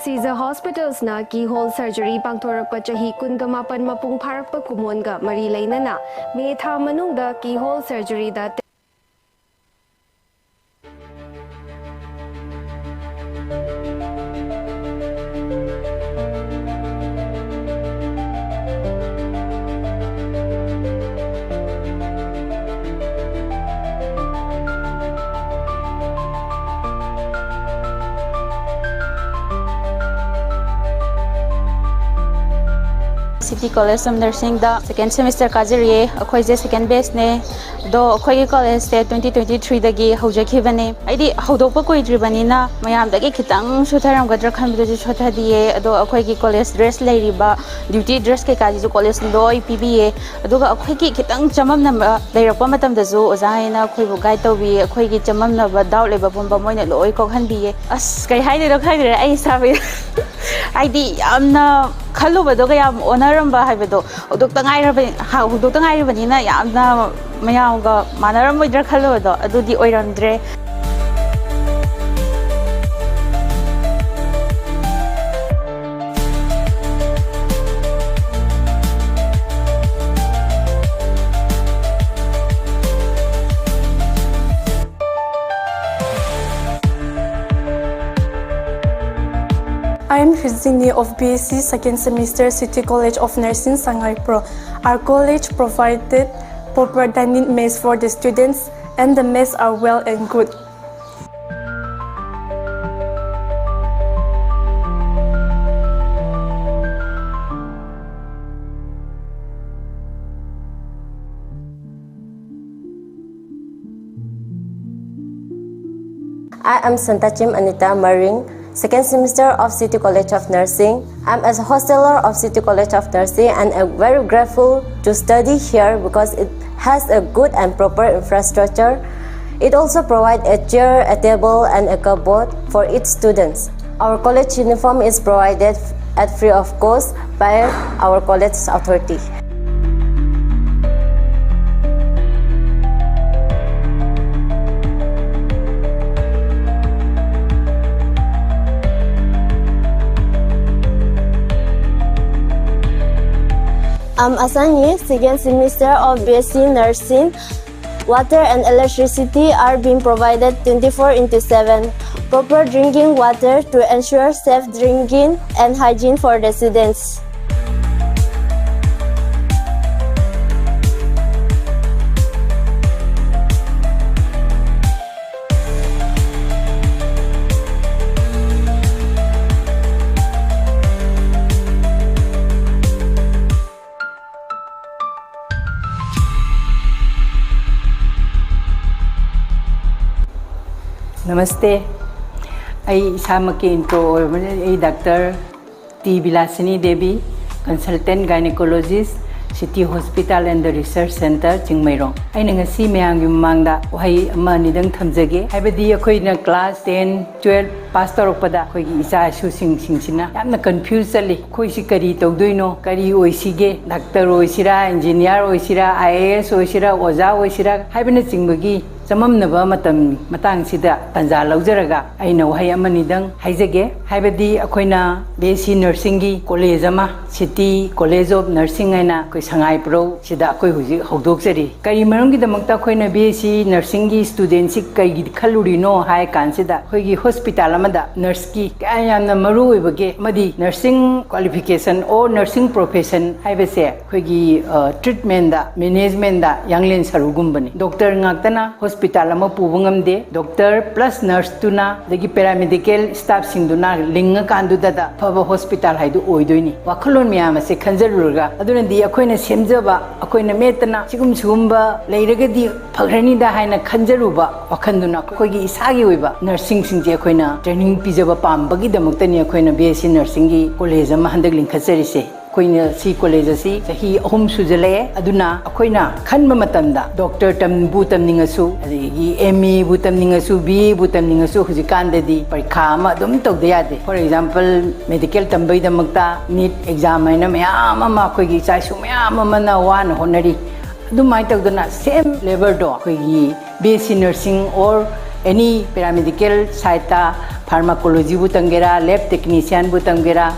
Caesar Hospitals ꯅ keyhole surgery ꯄꯥꯡꯊꯣꯔꯛꯄ ꯆꯍꯤ ꯀꯨꯟꯒ ꯃꯥꯄꯟ ꯃꯄꯨꯡ ꯐꯥꯔꯛꯄ ꯀꯨꯝꯑꯣꯟꯒ ꯃꯔꯤ ꯂꯩꯅꯅ ꯃꯦ ꯊꯥ ꯃꯅꯨꯡꯗ keyhole surgery the City College of Nursing the second semester ꯀꯥꯖꯔꯤꯌꯦ꯫ ꯑꯩꯈꯣꯏꯁꯦ second batch ꯅꯦ꯫ ꯑꯗꯣ ꯑꯩꯈꯣꯏꯒꯤ college ꯁꯦ twenty twenty three ꯗꯒꯤ ꯍꯧꯖꯈꯤꯕꯅꯦ꯫ ꯑꯩꯗꯤ ꯍꯧꯗꯣꯛꯄ ꯀꯨꯏꯗ꯭ꯔꯤꯕꯅꯤꯅ ꯃꯌꯥꯝꯗꯒꯤ ꯈꯤꯇꯪ ꯁꯣꯊꯔꯝꯒꯗ꯭ꯔꯥ ꯈꯟꯕꯗꯁꯨ ꯁꯣꯊꯗꯤꯌꯦ꯫ ꯑꯗꯣ ꯑꯩꯈꯣꯏꯒꯤ college dress ꯂꯩꯔꯤꯕ duty dress ꯀꯩꯀꯥꯁꯤꯁꯨ college ꯅ ꯂꯣꯏ ꯄꯤꯕꯤꯌꯦ꯫ ꯑꯗꯨꯒ ꯑꯩꯈꯣꯏꯒꯤ ꯈꯤꯇꯪ ꯆꯃꯝꯅꯕ ꯂꯩꯔꯛꯄ ꯃꯇꯝꯗꯁꯨ ꯑꯣꯖꯥ ꯍꯣꯏꯅ ꯑꯩꯈꯣꯏꯕꯨ guide ꯇꯧꯕꯤꯌꯦ꯫ ꯑꯩꯈꯣꯏꯒꯤ ꯆꯃꯝꯅꯕ, doubt ꯂꯩꯕ ꯄꯨꯝꯕ ꯃꯣꯏꯅ ꯂꯣꯏ ꯀꯣꯛꯍꯟꯕꯤꯌꯦ꯫ ꯑꯁ, ꯀꯩ ꯍꯥꯏꯗꯣꯏꯅꯣ ꯈꯪꯗ꯭ꯔꯦ ꯑꯩ ꯏꯁꯥꯕꯨ꯫ ꯍꯥꯏꯗꯤ ꯌꯥꯝꯅ ꯈꯜꯂꯨꯕꯗꯨꯒ ꯌꯥꯝ ꯑꯣꯟꯅꯔꯝꯕ ꯍꯥꯏꯕꯗꯣ꯫ ꯍꯧꯗꯣꯛꯇ ꯉꯥꯏꯔꯕ-, ꯍꯥ, ꯍꯧꯗꯣꯛꯇ ꯉꯥꯏꯔꯤꯕꯅꯤꯅ ꯌꯥꯝꯅ ꯃꯌꯥꯝꯒ ꯃꯥꯟꯅꯔꯝꯃꯣꯏꯗ꯭ꯔꯥ ꯈꯜꯂꯨꯕꯗꯣ ꯑꯗꯨꯗꯤ ꯑꯣꯏꯔꯝꯗ꯭ꯔꯦ꯫ I am Virginie of B S C second semester, City College of Nursing, Sagaing Pro. Our college provided proper dining mess for the students, and the mess are well and good. I am Santachim Anita Maring, second semester of City College of Nursing. I'm a hosteler of City College of Nursing and I'm very grateful to study here because it has a good and proper infrastructure. It also provides a chair, a table, and a cupboard for each students. Our college uniform is provided at free of cost by our college authority. I'm Asanyi, second semester of B S C Nursing. Water and electricity are being provided twenty-four into seven. Proper drinking water to ensure safe drinking and hygiene for residents. ꯅꯃꯁꯇꯦ꯫ ꯑꯩ ꯏꯁꯥꯃꯛꯀꯤ intro ꯑꯣꯏꯔꯕꯅꯤ꯫ ꯑꯩ doctor T Bilashini Devi, consultant gynecologist, City Hospital and the Research Centre, Chingmeirong. ꯑꯩꯅ ꯉꯁꯤ ꯃꯌꯥꯝꯒꯤ ꯃꯃꯥꯡꯗ ꯋꯥꯍꯩ ꯑꯃ ꯑꯅꯤꯗꯪ ꯊꯝꯖꯒꯦ꯫ ꯍꯥꯏꯕꯗꯤ ꯑꯩꯈꯣꯏꯅ class ten, twelve pass ꯇꯧꯔꯛꯄꯗ ꯑꯩꯈꯣꯏꯒꯤ ꯏꯆꯥ ꯏꯁꯨꯁꯤꯡꯁꯤꯡꯁꯤꯅ ꯌꯥꯝꯅ confuse ꯆꯠꯂꯤ꯫ ꯑꯩꯈꯣꯏꯁꯤ ꯀꯔꯤ ꯇꯧꯗꯣꯏꯅꯣ? ꯀꯔꯤ ꯑꯣꯏꯁꯤꯒꯦ? Doctor ꯑꯣꯏꯁꯤꯔꯥ, engineer ꯑꯣꯏꯁꯤꯔꯥ, I A S ꯑꯣꯏꯁꯤꯔꯥ, ꯑꯣꯖꯥ ꯑꯣꯏꯁꯤꯔꯥ ꯍꯥꯏꯕꯅꯆꯤꯡꯕꯒꯤ ꯆꯃꯝꯅꯕ ꯃꯇꯝ ꯃꯇꯥꯡꯁꯤꯗ ꯇꯥꯟꯖꯥ ꯂꯧꯖꯔꯒ ꯑꯩꯅ ꯋꯥꯍꯩ ꯑꯃꯅꯤꯗꯪ ꯍꯥꯏꯖꯒꯦ꯫ ꯍꯥꯏꯕꯗꯤ ꯑꯩꯈꯣꯏꯅ B S C Nursingꯒꯤ college ꯑꯃ, City College of Nursing ꯍꯥꯏꯅ ꯑꯩꯈꯣꯏ ꯁꯉꯥꯏꯄ꯭ꯔꯧꯁꯤꯗ ꯑꯩꯈꯣꯏ ꯍꯧꯖꯤꯛ ꯍꯧꯗꯣꯛꯆꯔꯤ꯫ ꯀꯔꯤ ꯃꯔꯝꯒꯤꯗꯃꯛꯇ ꯑꯩꯈꯣꯏꯅ B S C Nursingꯒꯤ studentꯁꯤ ꯀꯩꯒꯤ ꯈꯜꯂꯨꯔꯤꯅꯣ ꯍꯥꯏ ꯀꯥꯟꯁꯤꯗ, ꯑꯩꯈꯣꯏꯒꯤ hospital ꯑꯃꯗ nurseꯀꯤ ꯀꯌꯥ ꯌꯥꯝꯅ ꯃꯔꯨ ꯑꯣꯏꯕꯒꯦ ꯑꯃꯗꯤ nursing qualification or nursing profession ꯍꯥꯏꯕꯁꯦ ꯑꯩꯈꯣꯏꯒꯤ, ꯑ, treatmentꯗ, managementꯗ ꯌꯥꯡꯂꯦꯟ ꯁꯔꯨꯒꯨꯝꯕꯅꯤ꯫ Doctor ꯉꯥꯛꯇꯅ hospital ꯍꯣꯁꯄꯤꯇꯥꯜ ꯑꯃ ꯄꯨꯕ ꯉꯝꯗꯦ꯫ ꯗꯣꯛꯇꯔ ꯄ꯭ꯂꯁ ꯅꯔꯁꯇꯨꯅ, ꯑꯗꯒꯤ ꯄꯦꯔꯥꯃꯦꯗꯤꯀꯦꯜ ꯁ꯭ꯇꯥꯐꯁꯤꯡꯗꯨꯅ ꯂꯤꯡꯉꯀꯥꯟꯗꯨꯗꯗ ꯑꯐꯕ ꯍꯣꯁꯄꯤꯇꯥꯜ ꯍꯥꯏꯗꯨ ꯑꯣꯏꯗꯣꯏꯅꯤ꯫ ꯋꯥꯈꯜꯂꯣꯟ ꯃꯌꯥꯝ ꯑꯁꯦ ꯈꯟꯖꯔꯨꯔꯒ, ꯑꯗꯨꯅꯗꯤ ꯑꯩꯈꯣꯏꯅ ꯁꯦꯝꯖꯕ, ꯑꯩꯈꯣꯏꯅ ꯃꯦꯠꯇꯅ ꯁꯤꯒꯨꯝ ꯁꯤꯒꯨꯝꯕ ꯂꯩꯔꯒꯗꯤ ꯐꯈ꯭ꯔꯅꯤꯗ ꯍꯥꯏꯅ ꯈꯟꯖꯔꯨꯕ ꯋꯥꯈꯜꯗꯨꯅ ꯑꯩꯈꯣꯏꯒꯤ ꯏꯁꯥꯒꯤ ꯑꯣꯏꯕ ꯅꯔꯁꯤꯡꯁꯤꯡꯁꯦ ꯑꯩꯈꯣꯏꯅ ꯇ꯭ꯔꯦꯅꯤꯡ ꯄꯤꯖꯕ ꯄꯥꯝꯕꯒꯤꯗꯃꯛꯇꯅꯤ ꯑꯩꯈꯣꯏꯅ ꯕꯤ ꯑꯦꯁ ꯁꯤ ꯅꯔꯁꯤꯡꯒꯤ ꯀꯣꯂꯦꯖ ꯑꯃ ꯍꯟꯗꯛ ꯂꯤꯡꯈꯠꯆꯔꯤꯁꯦ꯫ ꯑꯩꯈꯣꯏꯅ ꯁꯤ ꯀꯣꯂꯦꯖ ꯑꯁꯤ ꯆꯍꯤ ꯑꯍꯨꯝ ꯁꯨꯖꯜꯂꯛꯑꯦ꯫ ꯑꯗꯨꯅ ꯑꯩꯈꯣꯏꯅ ꯈꯟꯕ ꯃꯇꯝꯗ ꯗꯣꯛꯇꯔ ꯇꯝꯕꯨ ꯇꯝꯅꯤꯡꯉꯁꯨ, ꯑꯗꯒꯤ ꯑꯦꯝ ꯑꯦꯕꯨ ꯇꯝꯅꯤꯡꯉꯁꯨ, ꯕꯤ ꯑꯦꯕꯨ ꯇꯝꯅꯤꯡꯉꯁꯨ, ꯍꯧꯖꯤꯛꯀꯥꯟꯗꯗꯤ ꯄꯔꯤꯈꯥ ꯑꯃ ꯑꯗꯨꯝ ꯇꯧꯗ ꯌꯥꯗꯦ꯫ ꯐꯣꯔ ꯑꯦꯛꯖꯥꯝꯄꯜ, ꯃꯦꯗꯤꯀꯦꯜ ꯇꯝꯕꯩꯗꯃꯛꯇ ꯅꯤꯠ ꯑꯦꯛꯖꯥꯝ ꯍꯥꯏꯅ ꯃꯌꯥꯝ ꯑꯃ ꯑꯩꯈꯣꯏꯒꯤ ꯏꯆꯥ ꯏꯁꯨ ꯃꯌꯥꯝ ꯑꯃꯅ ꯋꯥꯅ ꯍꯣꯠꯅꯔꯤ꯫ ꯑꯗꯨꯃꯥꯏꯅ ꯇꯧꯗꯅ ꯁꯦꯝ ꯂꯦꯕꯔꯗꯣ ꯑꯩꯈꯣꯏꯒꯤ B S C nursing or any paramedical ꯁꯥꯏꯠꯇ, ꯐꯥꯔꯃꯥꯀꯣꯂꯣꯖꯤꯕꯨ ꯇꯝꯒꯦꯔꯥ, ꯂꯦꯕ ꯇꯦꯛꯅꯤꯁꯤꯌꯥꯟꯕꯨ ꯇꯝꯒꯦꯔꯥ,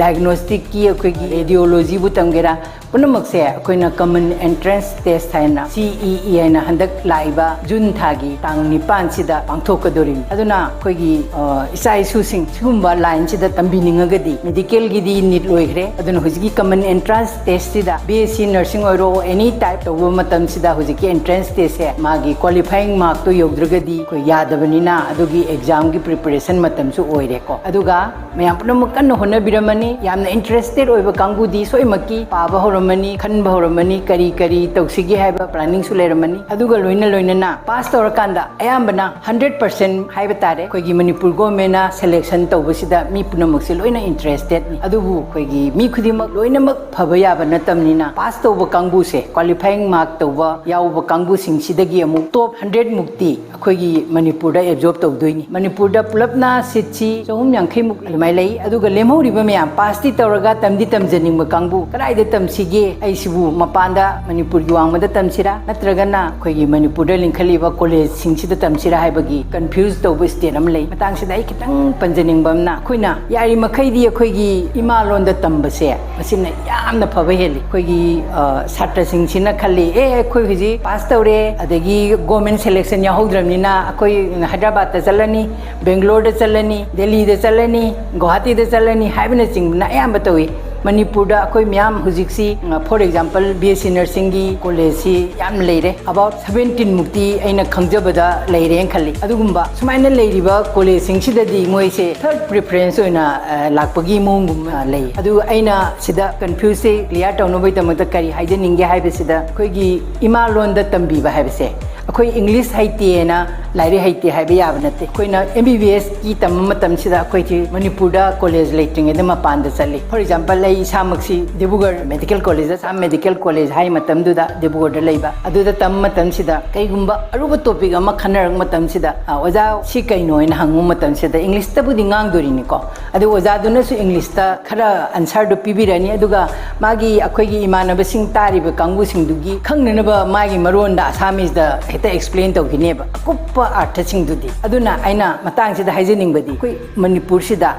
ꯗꯥꯏꯒꯅꯣꯁꯇꯤꯛꯀꯤ ꯑꯩꯈꯣꯏꯒꯤ ꯔꯦꯗꯤꯑꯣꯂꯣꯖꯤꯕꯨ ꯇꯝꯒꯦꯔꯥ, ꯄꯨꯝꯅꯃꯛꯁꯦ ꯑꯩꯈꯣꯏꯅ ꯀꯃꯟ ꯑꯦꯟꯇ꯭ꯔꯦꯟꯁ ꯇꯦꯁ ꯍꯥꯏꯅ, ꯁꯤ ꯏ ꯏ ꯍꯥꯏꯅ ꯍꯟꯗꯛ ꯂꯥꯛꯏꯕ ꯖꯨꯟ ꯊꯥꯒꯤ ꯇꯥꯡ ꯅꯤꯄꯥꯟꯁꯤꯗ ꯄꯥꯡꯊꯣꯛꯀꯗꯧꯔꯤꯕꯅꯤ꯫ ꯑꯗꯨꯅ ꯑꯩꯈꯣꯏꯒꯤ, ꯑ, ꯏꯆꯥ ꯏꯁꯨꯁꯤꯡ ꯁꯤꯒꯨꯝꯕ ꯂꯥꯏꯟꯁꯤꯗ ꯇꯝꯕꯤꯅꯤꯡꯉꯒꯗꯤ, ꯃꯦꯗꯤꯀꯦꯜꯒꯤꯗꯤ ꯅꯤꯠ ꯂꯣꯏꯈ꯭ꯔꯦ, ꯑꯗꯨꯅ ꯍꯧꯖꯤꯛꯀꯤ ꯀꯃꯟ ꯑꯦꯟꯇ꯭ꯔꯥꯟꯁ ꯇꯦꯁꯁꯤꯗ ꯕꯤ ꯑꯦꯁ ꯁꯤ ꯅꯔꯁꯤꯡ ꯑꯣꯏꯔꯣ, ꯑꯦꯅꯤ ꯇꯥꯏꯞ ꯇꯧꯕ ꯃꯇꯝꯁꯤꯗ ꯍꯧꯖꯤꯛꯀꯤ ꯑꯦꯟꯇ꯭ꯔꯦꯟꯁ ꯇꯦꯁꯁꯦ ꯃꯥꯒꯤ ꯀ꯭ꯋꯥꯂꯤꯐꯥꯏꯌꯤꯡ ꯃꯥꯔꯛꯇꯣ ꯌꯧꯗ꯭ꯔꯒꯗꯤ ꯑꯩꯈꯣꯏ ꯌꯥꯗꯕꯅꯤꯅ, ꯑꯗꯨꯒꯤ ꯑꯦꯛꯖꯥꯝꯒꯤ ꯄ꯭ꯔꯤꯄꯦꯔꯦꯁꯟ ꯃꯇꯝꯁꯨ ꯑꯣꯏꯔꯦꯀꯣ꯫ ꯑꯗꯨꯒ ꯃꯌꯥꯝ ꯄꯨꯝꯅꯃꯛ ꯀꯟꯅ ꯍꯣꯠꯅꯕꯤꯔꯝꯃꯅꯤ꯫ ꯌꯥꯝꯅ ꯏꯟꯇꯔꯦꯁꯇꯦꯠ ꯑꯣꯏꯕ ꯀꯥꯡꯕꯨꯗꯤ ꯁꯣꯏꯃꯛꯀꯤ ꯄꯥꯕ ꯍꯧꯔꯝꯃꯅꯤ, ꯈꯟꯕ ꯍꯧꯔꯝꯃꯅꯤ, ꯀꯔꯤ ꯀꯔꯤ ꯇꯧꯁꯤꯒꯦ ꯍꯥꯏꯕ ꯄ꯭ꯂꯥꯅꯤꯡꯁꯨ ꯂꯩꯔꯝꯃꯅꯤ꯫ ꯑꯗꯨꯒ ꯂꯣꯏꯅ ꯂꯣꯏꯅꯅ ꯄꯥꯁ ꯇꯧꯔꯀꯥꯟꯗ ꯑꯌꯥꯝꯕꯅ ꯍꯟꯗ꯭ꯔꯦꯠ ꯄꯥꯔꯁꯦꯟ ꯍꯥꯏꯕ ꯇꯥꯔꯦ, ꯑꯩꯈꯣꯏꯒꯤ ꯃꯅꯤꯄꯨꯔ ꯒꯣꯔꯃꯦꯟꯅ ꯁꯦꯂꯦꯛꯁꯟ ꯇꯧꯕꯁꯤꯗ ꯃꯤ ꯄꯨꯝꯅꯃꯛꯁꯦ ꯂꯣꯏꯅ ꯏꯟꯇꯔꯦꯁꯇꯦꯠꯅꯤ꯫ ꯑꯗꯨꯕꯨ ꯑꯩꯈꯣꯏꯒꯤ ꯃꯤ ꯈꯨꯗꯤꯡꯃꯛ ꯂꯣꯏꯅꯃꯛ ꯐꯕ ꯌꯥꯕ ꯅꯠꯇꯕꯅꯤꯅ, ꯄꯥꯁ ꯇꯧꯕ ꯀꯥꯡꯕꯨꯁꯦ, ꯀ꯭ꯋꯥꯂꯤꯐꯥꯏꯌꯤꯡ ꯃꯥꯔꯛ ꯇꯧꯕ ꯌꯥꯎꯕ ꯀꯥꯡꯕꯨꯁꯤꯡꯁꯤꯗꯒꯤ ꯑꯃꯨꯛ ꯇꯣꯞ ꯍꯟꯗ꯭ꯔꯦꯠ ꯃꯨꯛꯇꯤ ꯑꯩꯈꯣꯏꯒꯤ ꯃꯅꯤꯄꯨꯔꯗ ꯑꯦꯕꯖꯣꯔꯕ ꯇꯧꯗꯣꯏꯅꯤ꯫ ꯃꯅꯤꯄꯨꯔꯗ ꯄꯨꯂꯞꯅ ꯁꯤꯠꯁꯤ ꯆꯍꯨꯝ ꯌꯥꯡꯈꯩ ꯃꯨꯛ ꯑꯗꯨꯃꯥꯏꯅ ꯂꯩ꯫ ꯑꯗꯨꯒ ꯂꯦꯝꯍꯧꯔꯤꯕ ꯃꯌꯥꯝ, ꯄꯥꯁꯇꯤ ꯇꯧꯔꯒ ꯇꯝꯗꯤ ꯇꯝꯖꯅꯤꯡꯕ ꯀꯥꯡꯕꯨ, ꯀꯗꯥꯏꯗ ꯇꯝꯁꯤꯒꯦ? ꯑꯩꯁꯤꯕꯨ ꯃꯄꯥꯟꯗ, ꯃꯅꯤꯄꯨꯔꯒꯤ ꯋꯥꯡꯃꯗ ꯇꯝꯁꯤꯔꯥ, ꯅꯠꯇ꯭ꯔꯒꯅ ꯑꯩꯈꯣꯏꯒꯤ ꯃꯅꯤꯄꯨꯔꯗ ꯂꯤꯡꯈꯠꯂꯤꯕ ꯀꯣꯂꯦꯖꯁꯤꯡꯁꯤꯗ ꯇꯝꯁꯤꯔꯥ ꯍꯥꯏꯕꯒꯤ ꯀꯟꯐ꯭ꯌꯨꯁ ꯇꯧꯕ ꯁ꯭ꯇꯦꯠ ꯑꯃ ꯂꯩ꯫ ꯃꯇꯥꯡꯁꯤꯗ ꯑꯩ ꯈꯤꯇꯪ ꯄꯟꯖꯅꯤꯡꯕ ꯑꯃꯅ, ꯑꯩꯈꯣꯏꯅ ꯌꯥꯔꯤꯃꯈꯩꯗꯤ ꯑꯩꯈꯣꯏꯒꯤ ꯏꯃꯥ ꯂꯣꯟꯗ ꯇꯝꯕꯁꯦ ꯃꯁꯤꯅ ꯌꯥꯝꯅ ꯐꯕ ꯍꯦꯜꯂꯤ꯫ ꯑꯩꯈꯣꯏꯒꯤ, ꯑ, ꯁꯥꯇ꯭ꯔꯁꯤꯡꯁꯤꯅ ꯈꯜꯂꯤ, "ꯑꯦ, ꯑꯩꯈꯣꯏ ꯍꯧꯖꯤꯛ ꯄꯥꯁ ꯇꯧꯔꯦ, ꯑꯗꯒꯤ ꯒꯣꯔꯃꯦꯟ ꯁꯦꯂꯦꯛꯁꯟ ꯌꯥꯎꯍꯧꯗ꯭ꯔꯕꯅꯤꯅ ꯑꯩꯈꯣꯏ ꯍꯥꯏꯗ꯭ꯔꯕꯥꯗꯇ ꯆꯠꯂꯅꯤ, ꯕꯦꯡꯒ꯭ꯂꯣꯔꯗ ꯆꯠꯂꯅꯤ, ꯗꯦꯜꯂꯤꯗ ꯆꯠꯂꯅꯤ, ꯒꯨꯋꯥꯍꯥꯇꯤꯗ ꯆꯠꯂꯅꯤ" ꯍꯥꯏꯕꯅꯆꯤꯡꯕꯅ ꯑꯌꯥꯝꯕ ꯇꯧꯏ꯫ ꯃꯅꯤꯄꯨꯔꯗ ꯑꯩꯈꯣꯏ ꯃꯌꯥꯝ ꯍꯧꯖꯤꯛꯁꯤ, for example, B S C nursingꯒꯤ collegeꯁꯤ ꯌꯥꯝ ꯂꯩꯔꯦ, about seventeen ꯃꯨꯛꯇꯤ ꯑꯩꯅ ꯈꯪꯖꯕꯗ ꯂꯩꯔꯦꯅ ꯈꯜꯂꯤ꯫ ꯑꯗꯨꯒꯨꯝꯕ ꯁꯨꯃꯥꯏꯅ ꯂꯩꯔꯤꯕ collegeꯁꯤꯡꯁꯤꯗꯗꯤ ꯃꯣꯏꯁꯦ third preference ꯑꯣꯏꯅ, ꯑ, ꯂꯥꯛꯄꯒꯤ ꯃꯑꯣꯡꯒꯨꯝꯕ ꯂꯩ꯫ ꯑꯗꯨ ꯑꯩꯅ ꯁꯤꯗ confuseꯁꯦ clear ꯇꯧꯅꯕꯒꯤꯗꯃꯛꯇ ꯀꯔꯤ ꯍꯥꯏꯖꯅꯤꯡꯒꯦ ꯍꯥꯏꯕꯁꯤꯗ, ꯑꯩꯈꯣꯏꯒꯤ ꯏꯃꯥ ꯂꯣꯟꯗ ꯇꯝꯕꯤꯕ ꯍꯥꯏꯕꯁꯦ, ꯑꯩꯈꯣꯏ English ꯍꯩꯇꯦꯅ ꯂꯥꯏꯔꯤꯛ ꯍꯩꯇꯦ ꯍꯥꯏꯕ ꯌꯥꯕ ꯅꯠꯇꯦ꯫ ꯑꯩꯈꯣꯏꯅ M B B Sꯀꯤ ꯇꯝꯕ ꯃꯇꯝꯁꯤꯗ ꯑꯩꯈꯣꯏꯁꯤ ꯃꯅꯤꯄꯨꯔꯗ college ꯂꯩꯇ꯭ꯔꯤꯉꯩꯗ ꯃꯄꯥꯟꯗ ꯆꯠꯂꯤ꯫ For example, ꯑꯩ ꯏꯁꯥꯃꯛꯁꯤ Dibrugarh Medical Collegeꯇ, Assam Medical College ꯍꯥꯏ ꯃꯇꯝꯗꯨꯗ ꯗꯤꯕ꯭ꯔꯨꯒꯔꯗ ꯂꯩꯕ, ꯑꯗꯨꯗ ꯇꯝꯕ ꯃꯇꯝꯁꯤꯗ ꯀꯩꯒꯨꯝꯕ ꯑꯔꯨꯕ topic ꯑꯃ ꯈꯟꯅꯔꯛꯄ ꯃꯇꯝꯁꯤꯗ, "ꯑ, ꯑꯣꯖꯥ, ꯁꯤ ꯀꯩꯅꯣ?" ꯍꯥꯏꯅ ꯍꯪꯕ ꯃꯇꯝꯁꯤꯗ Englishꯇꯕꯨꯗꯤ ꯉꯥꯡꯗꯣꯔꯤꯅꯤꯀꯣ, ꯑꯗꯨ ꯑꯣꯖꯥꯗꯨꯅꯁꯨ Englishꯇ ꯈꯔ answerꯗꯨ ꯄꯤꯕꯤꯔꯅꯤ, ꯑꯗꯨꯒ ꯃꯥꯒꯤ, ꯑꯩꯈꯣꯏꯒꯤ ꯏꯃꯥꯟꯅꯕꯁꯤꯡ ꯇꯥꯔꯤꯕ ꯀꯥꯡꯕꯨꯁꯤꯡꯗꯨꯒꯤ ꯈꯪꯅꯅꯕ ꯃꯥꯒꯤ ꯃꯔꯣꯟꯗ Assamese ꯍꯦꯛꯇ explain ꯇꯧꯈꯤꯅꯦꯕ, ꯑꯀꯨꯞꯄ ꯑꯥꯔꯊꯁꯤꯡꯗꯨꯗꯤ꯫ ꯑꯗꯨꯅ ꯑꯩꯅ ꯃꯇꯥꯡꯁꯤꯗ ꯍꯥꯏꯖꯅꯤꯡꯕꯗꯤ, ꯑꯩꯈꯣꯏ ꯃꯅꯤꯄꯨꯔꯁꯤꯗ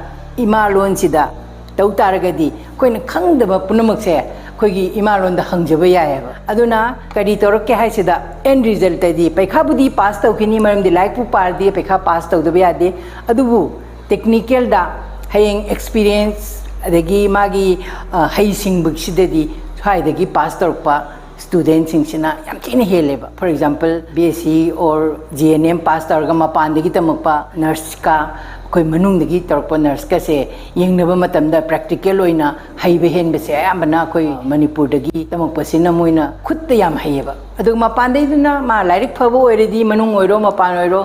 ꯏꯃꯥ ꯂꯣꯟꯁꯤꯗ ꯇꯧ ꯇꯥꯔꯒꯗꯤ ꯑꯩꯈꯣꯏꯅ ꯈꯪꯗꯕ ꯄꯨꯝꯅꯃꯛꯁꯦ ꯑꯩꯈꯣꯏꯒꯤ ꯏꯃꯥ ꯂꯣꯟꯗ ꯍꯪꯖꯕ ꯌꯥꯏꯑꯕ꯫ ꯑꯗꯨꯅ ꯀꯔꯤ ꯇꯧꯔꯛꯀꯦ ꯍꯥꯏꯁꯤꯗ, end resultꯇꯗꯤ ꯄꯩꯈꯥꯕꯨꯗꯤ pass ꯇꯧꯈꯤꯅꯤ, ꯃꯔꯝꯗꯤ ꯂꯥꯏꯔꯤꯛꯄꯨ ꯄꯥꯔꯗꯤ ꯄꯩꯈꯥ pass ꯇꯧꯗꯕ ꯌꯥꯗꯦ꯫ ꯑꯗꯨꯕꯨ technicalꯗ ꯍꯌꯦꯡ experience ꯑꯗꯒꯤ ꯃꯥꯒꯤ, ꯑ, ꯍꯩꯁꯤꯡꯕꯁꯤꯗꯗꯤ ꯁ꯭ꯋꯥꯏꯗꯒꯤ pass ꯇꯧꯔꯛꯄ studentꯁꯤꯡꯁꯤꯅ ꯌꯥꯝ ꯊꯤꯅ ꯍꯦꯜꯂꯦꯕ꯫ For example, B S C or G N M pass ꯇꯧꯔꯒ ꯃꯄꯥꯟꯗꯒꯤ ꯇꯝꯃꯛꯄ nurseꯀ ꯑꯩꯈꯣꯏ ꯃꯅꯨꯡꯗꯒꯤ ꯇꯧꯔꯛꯄ nurseꯀꯁꯦ ꯌꯦꯡꯅꯕ ꯃꯇꯝꯗ practical ꯑꯣꯏꯅ ꯍꯩꯕ ꯍꯦꯟꯕꯁꯦ ꯑꯌꯥꯝꯕꯅ ꯑꯩꯈꯣꯏ ꯃꯅꯤꯄꯨꯔꯗꯒꯤ ꯇꯝꯃꯛꯄꯁꯤꯅ ꯃꯣꯏꯅ ꯈꯨꯠꯇ ꯌꯥꯝ ꯍꯩꯌꯦꯕ꯫ ꯑꯗꯨꯒ ꯃꯄꯥꯟꯗꯩꯗꯨꯅ ꯃꯥ ꯂꯥꯏꯔꯤꯛ ꯐꯕ ꯑꯣꯏꯔꯗꯤ, ꯃꯅꯨꯡ ꯑꯣꯏꯔꯣ ꯃꯄꯥꯟ ꯑꯣꯏꯔꯣ,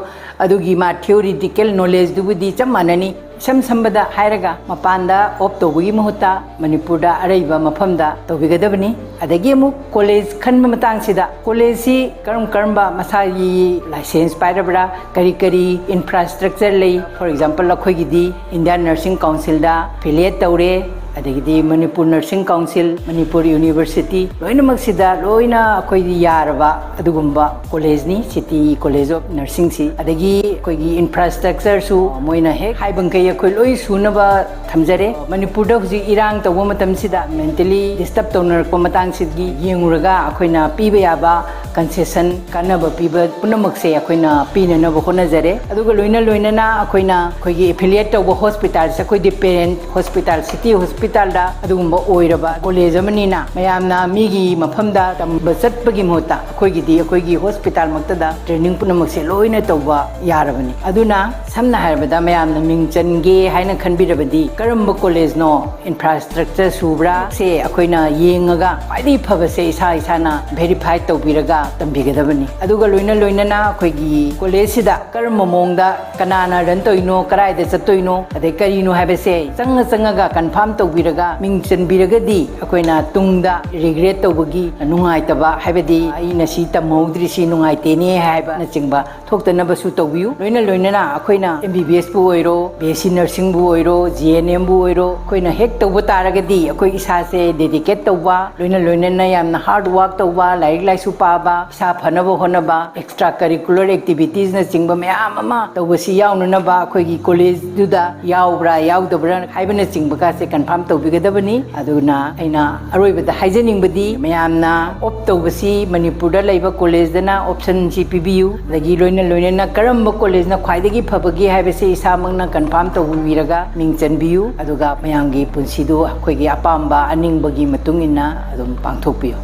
ꯑꯗꯨꯒꯤ ꯃꯥ theoretical knowledgeꯗꯨꯕꯨꯗꯤ ꯆꯞ ꯃꯥꯟꯅꯅꯤ꯫ ꯏꯁꯝ ꯁꯝꯕꯗ ꯍꯥꯏꯔꯒ, ꯃꯄꯥꯟꯗ opt ꯇꯧꯕꯒꯤ ꯃꯍꯨꯠꯇ ꯃꯅꯤꯄꯨꯔꯗ ꯑꯔꯩꯕ ꯃꯐꯝꯗ ꯇꯧꯕꯤꯒꯗꯕꯅꯤ꯫ ꯑꯗꯒꯤ ꯑꯃꯨꯛ college ꯈꯟꯕ ꯃꯇꯥꯡꯁꯤꯗ, collegeꯁꯤ ꯀꯔꯝ ꯀꯔꯝꯕ ꯃꯁꯥꯒꯤ license ꯄꯥꯏꯔꯕ꯭ꯔꯥ, ꯀꯔꯤ ꯀꯔꯤ infrastructure ꯂꯩ? For example, ꯑꯩꯈꯣꯏꯒꯤꯗꯤ Indian Nursing Councilꯗ affiliate ꯇꯧꯔꯦ, ꯑꯗꯒꯤꯗꯤ Manipur Nursing Council, Manipur University, ꯂꯣꯏꯅꯃꯛꯁꯤꯗ ꯂꯣꯏꯅ ꯑꯩꯈꯣꯏꯒꯤ ꯌꯥꯔꯕ ꯑꯗꯨꯒꯨꯝꯕ collegeꯅꯤ, City College of Nursingꯁꯤ꯫ ꯑꯗꯒꯤ ꯑꯩꯈꯣꯏꯒꯤ infrastructureꯁꯨ ꯃꯣꯏꯅ ꯍꯦꯛ ꯍꯥꯏꯕꯃꯈꯩ ꯑꯩꯈꯣꯏ ꯂꯣꯏ ꯁꯨꯅꯕ ꯊꯝꯖꯔꯦ꯫ ꯃꯅꯤꯄꯨꯔꯗ ꯍꯧꯖꯤꯛ ꯏꯔꯥꯡ ꯇꯧꯕ ꯃꯇꯝꯁꯤꯗ mentally disturb ꯇꯧꯅꯔꯛꯄ ꯃꯇꯥꯡꯁꯤꯒꯤ ꯌꯦꯡꯉꯨꯔꯒ ꯑꯩꯈꯣꯏꯅ ꯄꯤꯕ ꯌꯥꯕ ꯀꯟꯁꯦꯁꯟ, ꯀꯥꯟꯅꯕ ꯄꯤꯕ ꯄꯨꯝꯅꯃꯛꯁꯦ ꯑꯩꯈꯣꯏꯅ ꯄꯤꯅꯅꯕ ꯍꯣꯠꯅꯖꯔꯦ꯫ ꯑꯗꯨꯒ ꯂꯣꯏꯅ ꯂꯣꯏꯅꯅ ꯑꯩꯈꯣꯏꯅ ꯑꯩꯈꯣꯏꯒꯤ ꯑꯦꯐꯤꯂꯤꯌꯦꯠ ꯇꯧꯕ ꯍꯣꯁꯄꯤꯇꯥꯜꯁꯦ, ꯑꯩꯈꯣꯏꯗꯤ ꯄꯦꯔꯦꯟꯠ ꯍꯣꯁꯄꯤꯇꯥꯜ, ꯁꯤꯇꯤ ꯍꯣꯁꯄꯤꯇꯥꯜꯗ ꯑꯗꯨꯒꯨꯝꯕ ꯑꯣꯏꯔꯕ ꯀꯣꯂꯦꯖ ꯑꯃꯅꯤꯅ ꯃꯌꯥꯝꯅ ꯃꯤꯒꯤ ꯃꯐꯝꯗ ꯇꯝꯕ ꯆꯠꯄꯒꯤ ꯃꯍꯨꯠꯇ ꯑꯩꯈꯣꯏꯒꯤꯗꯤ ꯑꯩꯈꯣꯏꯒꯤ ꯍꯣꯁꯄꯤꯇꯥꯜꯃꯛꯇꯗ ꯇ꯭ꯔꯦꯅꯤꯡ ꯄꯨꯝꯅꯃꯛꯁꯦ ꯂꯣꯏꯅ ꯇꯧꯕ ꯌꯥꯔꯕꯅꯤ꯫ ꯑꯗꯨꯅ ꯁꯝꯅ ꯍꯥꯏꯔꯕꯗ ꯃꯌꯥꯝꯅ ꯃꯤꯡ ꯆꯟꯒꯦ ꯍꯥꯏꯅ ꯈꯟꯕꯤꯔꯕꯗꯤ ꯀꯔꯝꯕ ꯀꯣꯂꯦꯖꯅꯣ, ꯏꯟꯐ꯭ꯔꯥꯁ꯭ꯇ꯭ꯔꯛꯆꯔ ꯁꯨꯕ꯭ꯔꯥ, ꯁꯦ ꯑꯩꯈꯣꯏꯅ ꯌꯦꯡꯉꯒ ꯈ꯭ꯋꯥꯏꯗꯒꯤ ꯐꯕꯁꯦ ꯏꯁꯥ ꯏꯁꯥꯅ ꯚꯦꯔꯤꯐꯥꯏ ꯇꯧꯕꯤꯔꯒ ꯇꯝꯕꯤꯒꯗꯕꯅꯤ꯫ ꯑꯗꯨꯒ ꯂꯣꯏꯅ ꯂꯣꯏꯅꯅ ꯑꯩꯈꯣꯏꯒꯤ ꯀꯣꯂꯦꯖꯁꯤꯗ ꯀꯔꯝꯕ ꯃꯑꯣꯡꯗ ꯀꯅꯥꯅ ꯔꯟ ꯇꯧꯔꯤꯅꯣ, ꯀꯗꯥꯏꯗ ꯆꯠꯇꯣꯏꯅꯣ, ꯑꯗꯩ ꯀꯔꯤꯅꯣ ꯍꯥꯏꯕꯁꯦ ꯆꯪꯉ ꯆꯪꯉꯒ ꯀꯟꯐꯥꯔꯝ ꯇꯧꯕꯤꯔꯒ ꯃꯤꯡ ꯆꯟꯕꯤꯔꯒꯗꯤ ꯑꯩꯈꯣꯏꯅ ꯇꯨꯡꯗ ꯔꯤꯒ꯭ꯔꯦꯠ ꯇꯧꯕꯒꯤ, ꯅꯨꯡꯉꯥꯏꯇꯕ ꯍꯥꯏꯕꯗꯤ ꯑꯩꯅ ꯁꯤ ꯇꯝꯍꯧꯗ꯭ꯔꯤꯁꯤ ꯅꯨꯡꯉꯥꯏꯇꯦꯅꯦ ꯍꯥꯏꯕꯅꯆꯤꯡꯕ ꯊꯣꯛꯇꯅꯕꯁꯨ ꯇꯧꯕꯤꯌꯨ꯫ ꯂꯣꯏꯅ ꯂꯣꯏꯅꯅ ꯑꯩꯈꯣꯏꯅ ꯑꯦꯝ ꯕꯤ ꯕꯤ ꯑꯦꯁꯄꯨ ꯑꯣꯏꯔꯣ, ꯕꯤ ꯑꯦꯁ ꯁꯤ ꯅꯔꯁꯤꯡꯕꯨ ꯑꯣꯏꯔꯣ, ꯖꯤ ꯑꯦꯟ ꯑꯦꯝꯕꯨ ꯑꯣꯏꯔꯣ, ꯑꯩꯈꯣꯏꯅ ꯍꯦꯛ ꯇꯧꯕ ꯇꯥꯔꯒꯗꯤ ꯑꯩꯈꯣꯏ ꯏꯁꯥꯁꯦ ꯗꯦꯗꯤꯀꯦꯠ ꯇꯧꯕ, ꯂꯣꯏꯅ ꯂꯣꯏꯅꯅ ꯌꯥꯝꯅ ꯍꯥꯔꯗ ꯋꯥꯔꯛ ꯇꯧꯕ, ꯂꯥꯏꯔꯤꯛ ꯂꯥꯏꯁꯨ ꯄꯥꯕ, ꯏꯁꯥ ꯐꯅꯕ ꯍꯣꯠꯅꯕ, ꯑꯦꯛꯁꯇ꯭ꯔꯥ ꯀꯔꯤꯀꯨꯂꯔ ꯑꯦꯛꯇꯤꯚꯤꯇꯤꯁꯅꯆꯤꯡꯕ ꯃꯌꯥꯝ ꯑꯃ ꯇꯧꯕꯁꯤ ꯌꯥꯎꯅꯅꯕ ꯑꯩꯈꯣꯏꯒꯤ ꯀꯣꯂꯦꯖꯗꯨꯗ ꯌꯥꯎꯕ꯭ꯔꯥ ꯌꯥꯎꯗꯕ꯭ꯔꯥ ꯍꯥꯏꯕꯅꯆꯤꯡꯕꯒꯁꯦ ꯀꯟꯐꯥꯔꯝ ꯇꯧꯕꯤꯒꯗꯕꯅꯤ꯫ ꯑꯗꯨꯅ ꯑꯩꯅ ꯑꯔꯣꯏꯕꯗ ꯍꯥꯏꯖꯅꯤꯡꯕꯗꯤ ꯃꯌꯥꯝꯅ ꯑꯣꯞ ꯇꯧꯕꯁꯤ ꯃꯅꯤꯄꯨꯔꯗ ꯂꯩꯕ ꯀꯣꯂꯦꯖꯇꯅ ꯑꯣꯞꯁꯟꯁꯤ ꯄꯤꯕꯤꯌꯨ, ꯑꯗꯒꯤ ꯂꯣꯏꯅ ꯂꯣꯏꯅꯅ ꯀꯔꯝꯕ ꯀꯣꯂꯦꯖꯅ ꯈ꯭ꯋꯥꯏꯗꯒꯤ ꯐꯕꯒꯦ ꯍꯥꯏꯕꯁꯤ ꯏꯁꯥꯃꯛꯅ ꯀꯟꯐꯥꯔꯝ ꯇꯧꯕꯤꯔꯒ ꯃꯤꯡ ꯆꯟꯕꯤꯌꯨ, ꯑꯗꯨꯒ ꯃꯌꯥꯝꯒꯤ ꯄꯨꯟꯁꯤꯗꯨ ꯑꯩꯈꯣꯏꯒꯤ ꯑꯄꯥꯝꯕ ꯑꯅꯤꯡꯕꯒꯤ ꯃꯇꯨꯡ ꯏꯟꯅ ꯑꯗꯨꯝ ꯄꯥꯡꯊꯣꯛꯄꯤꯌꯨ꯫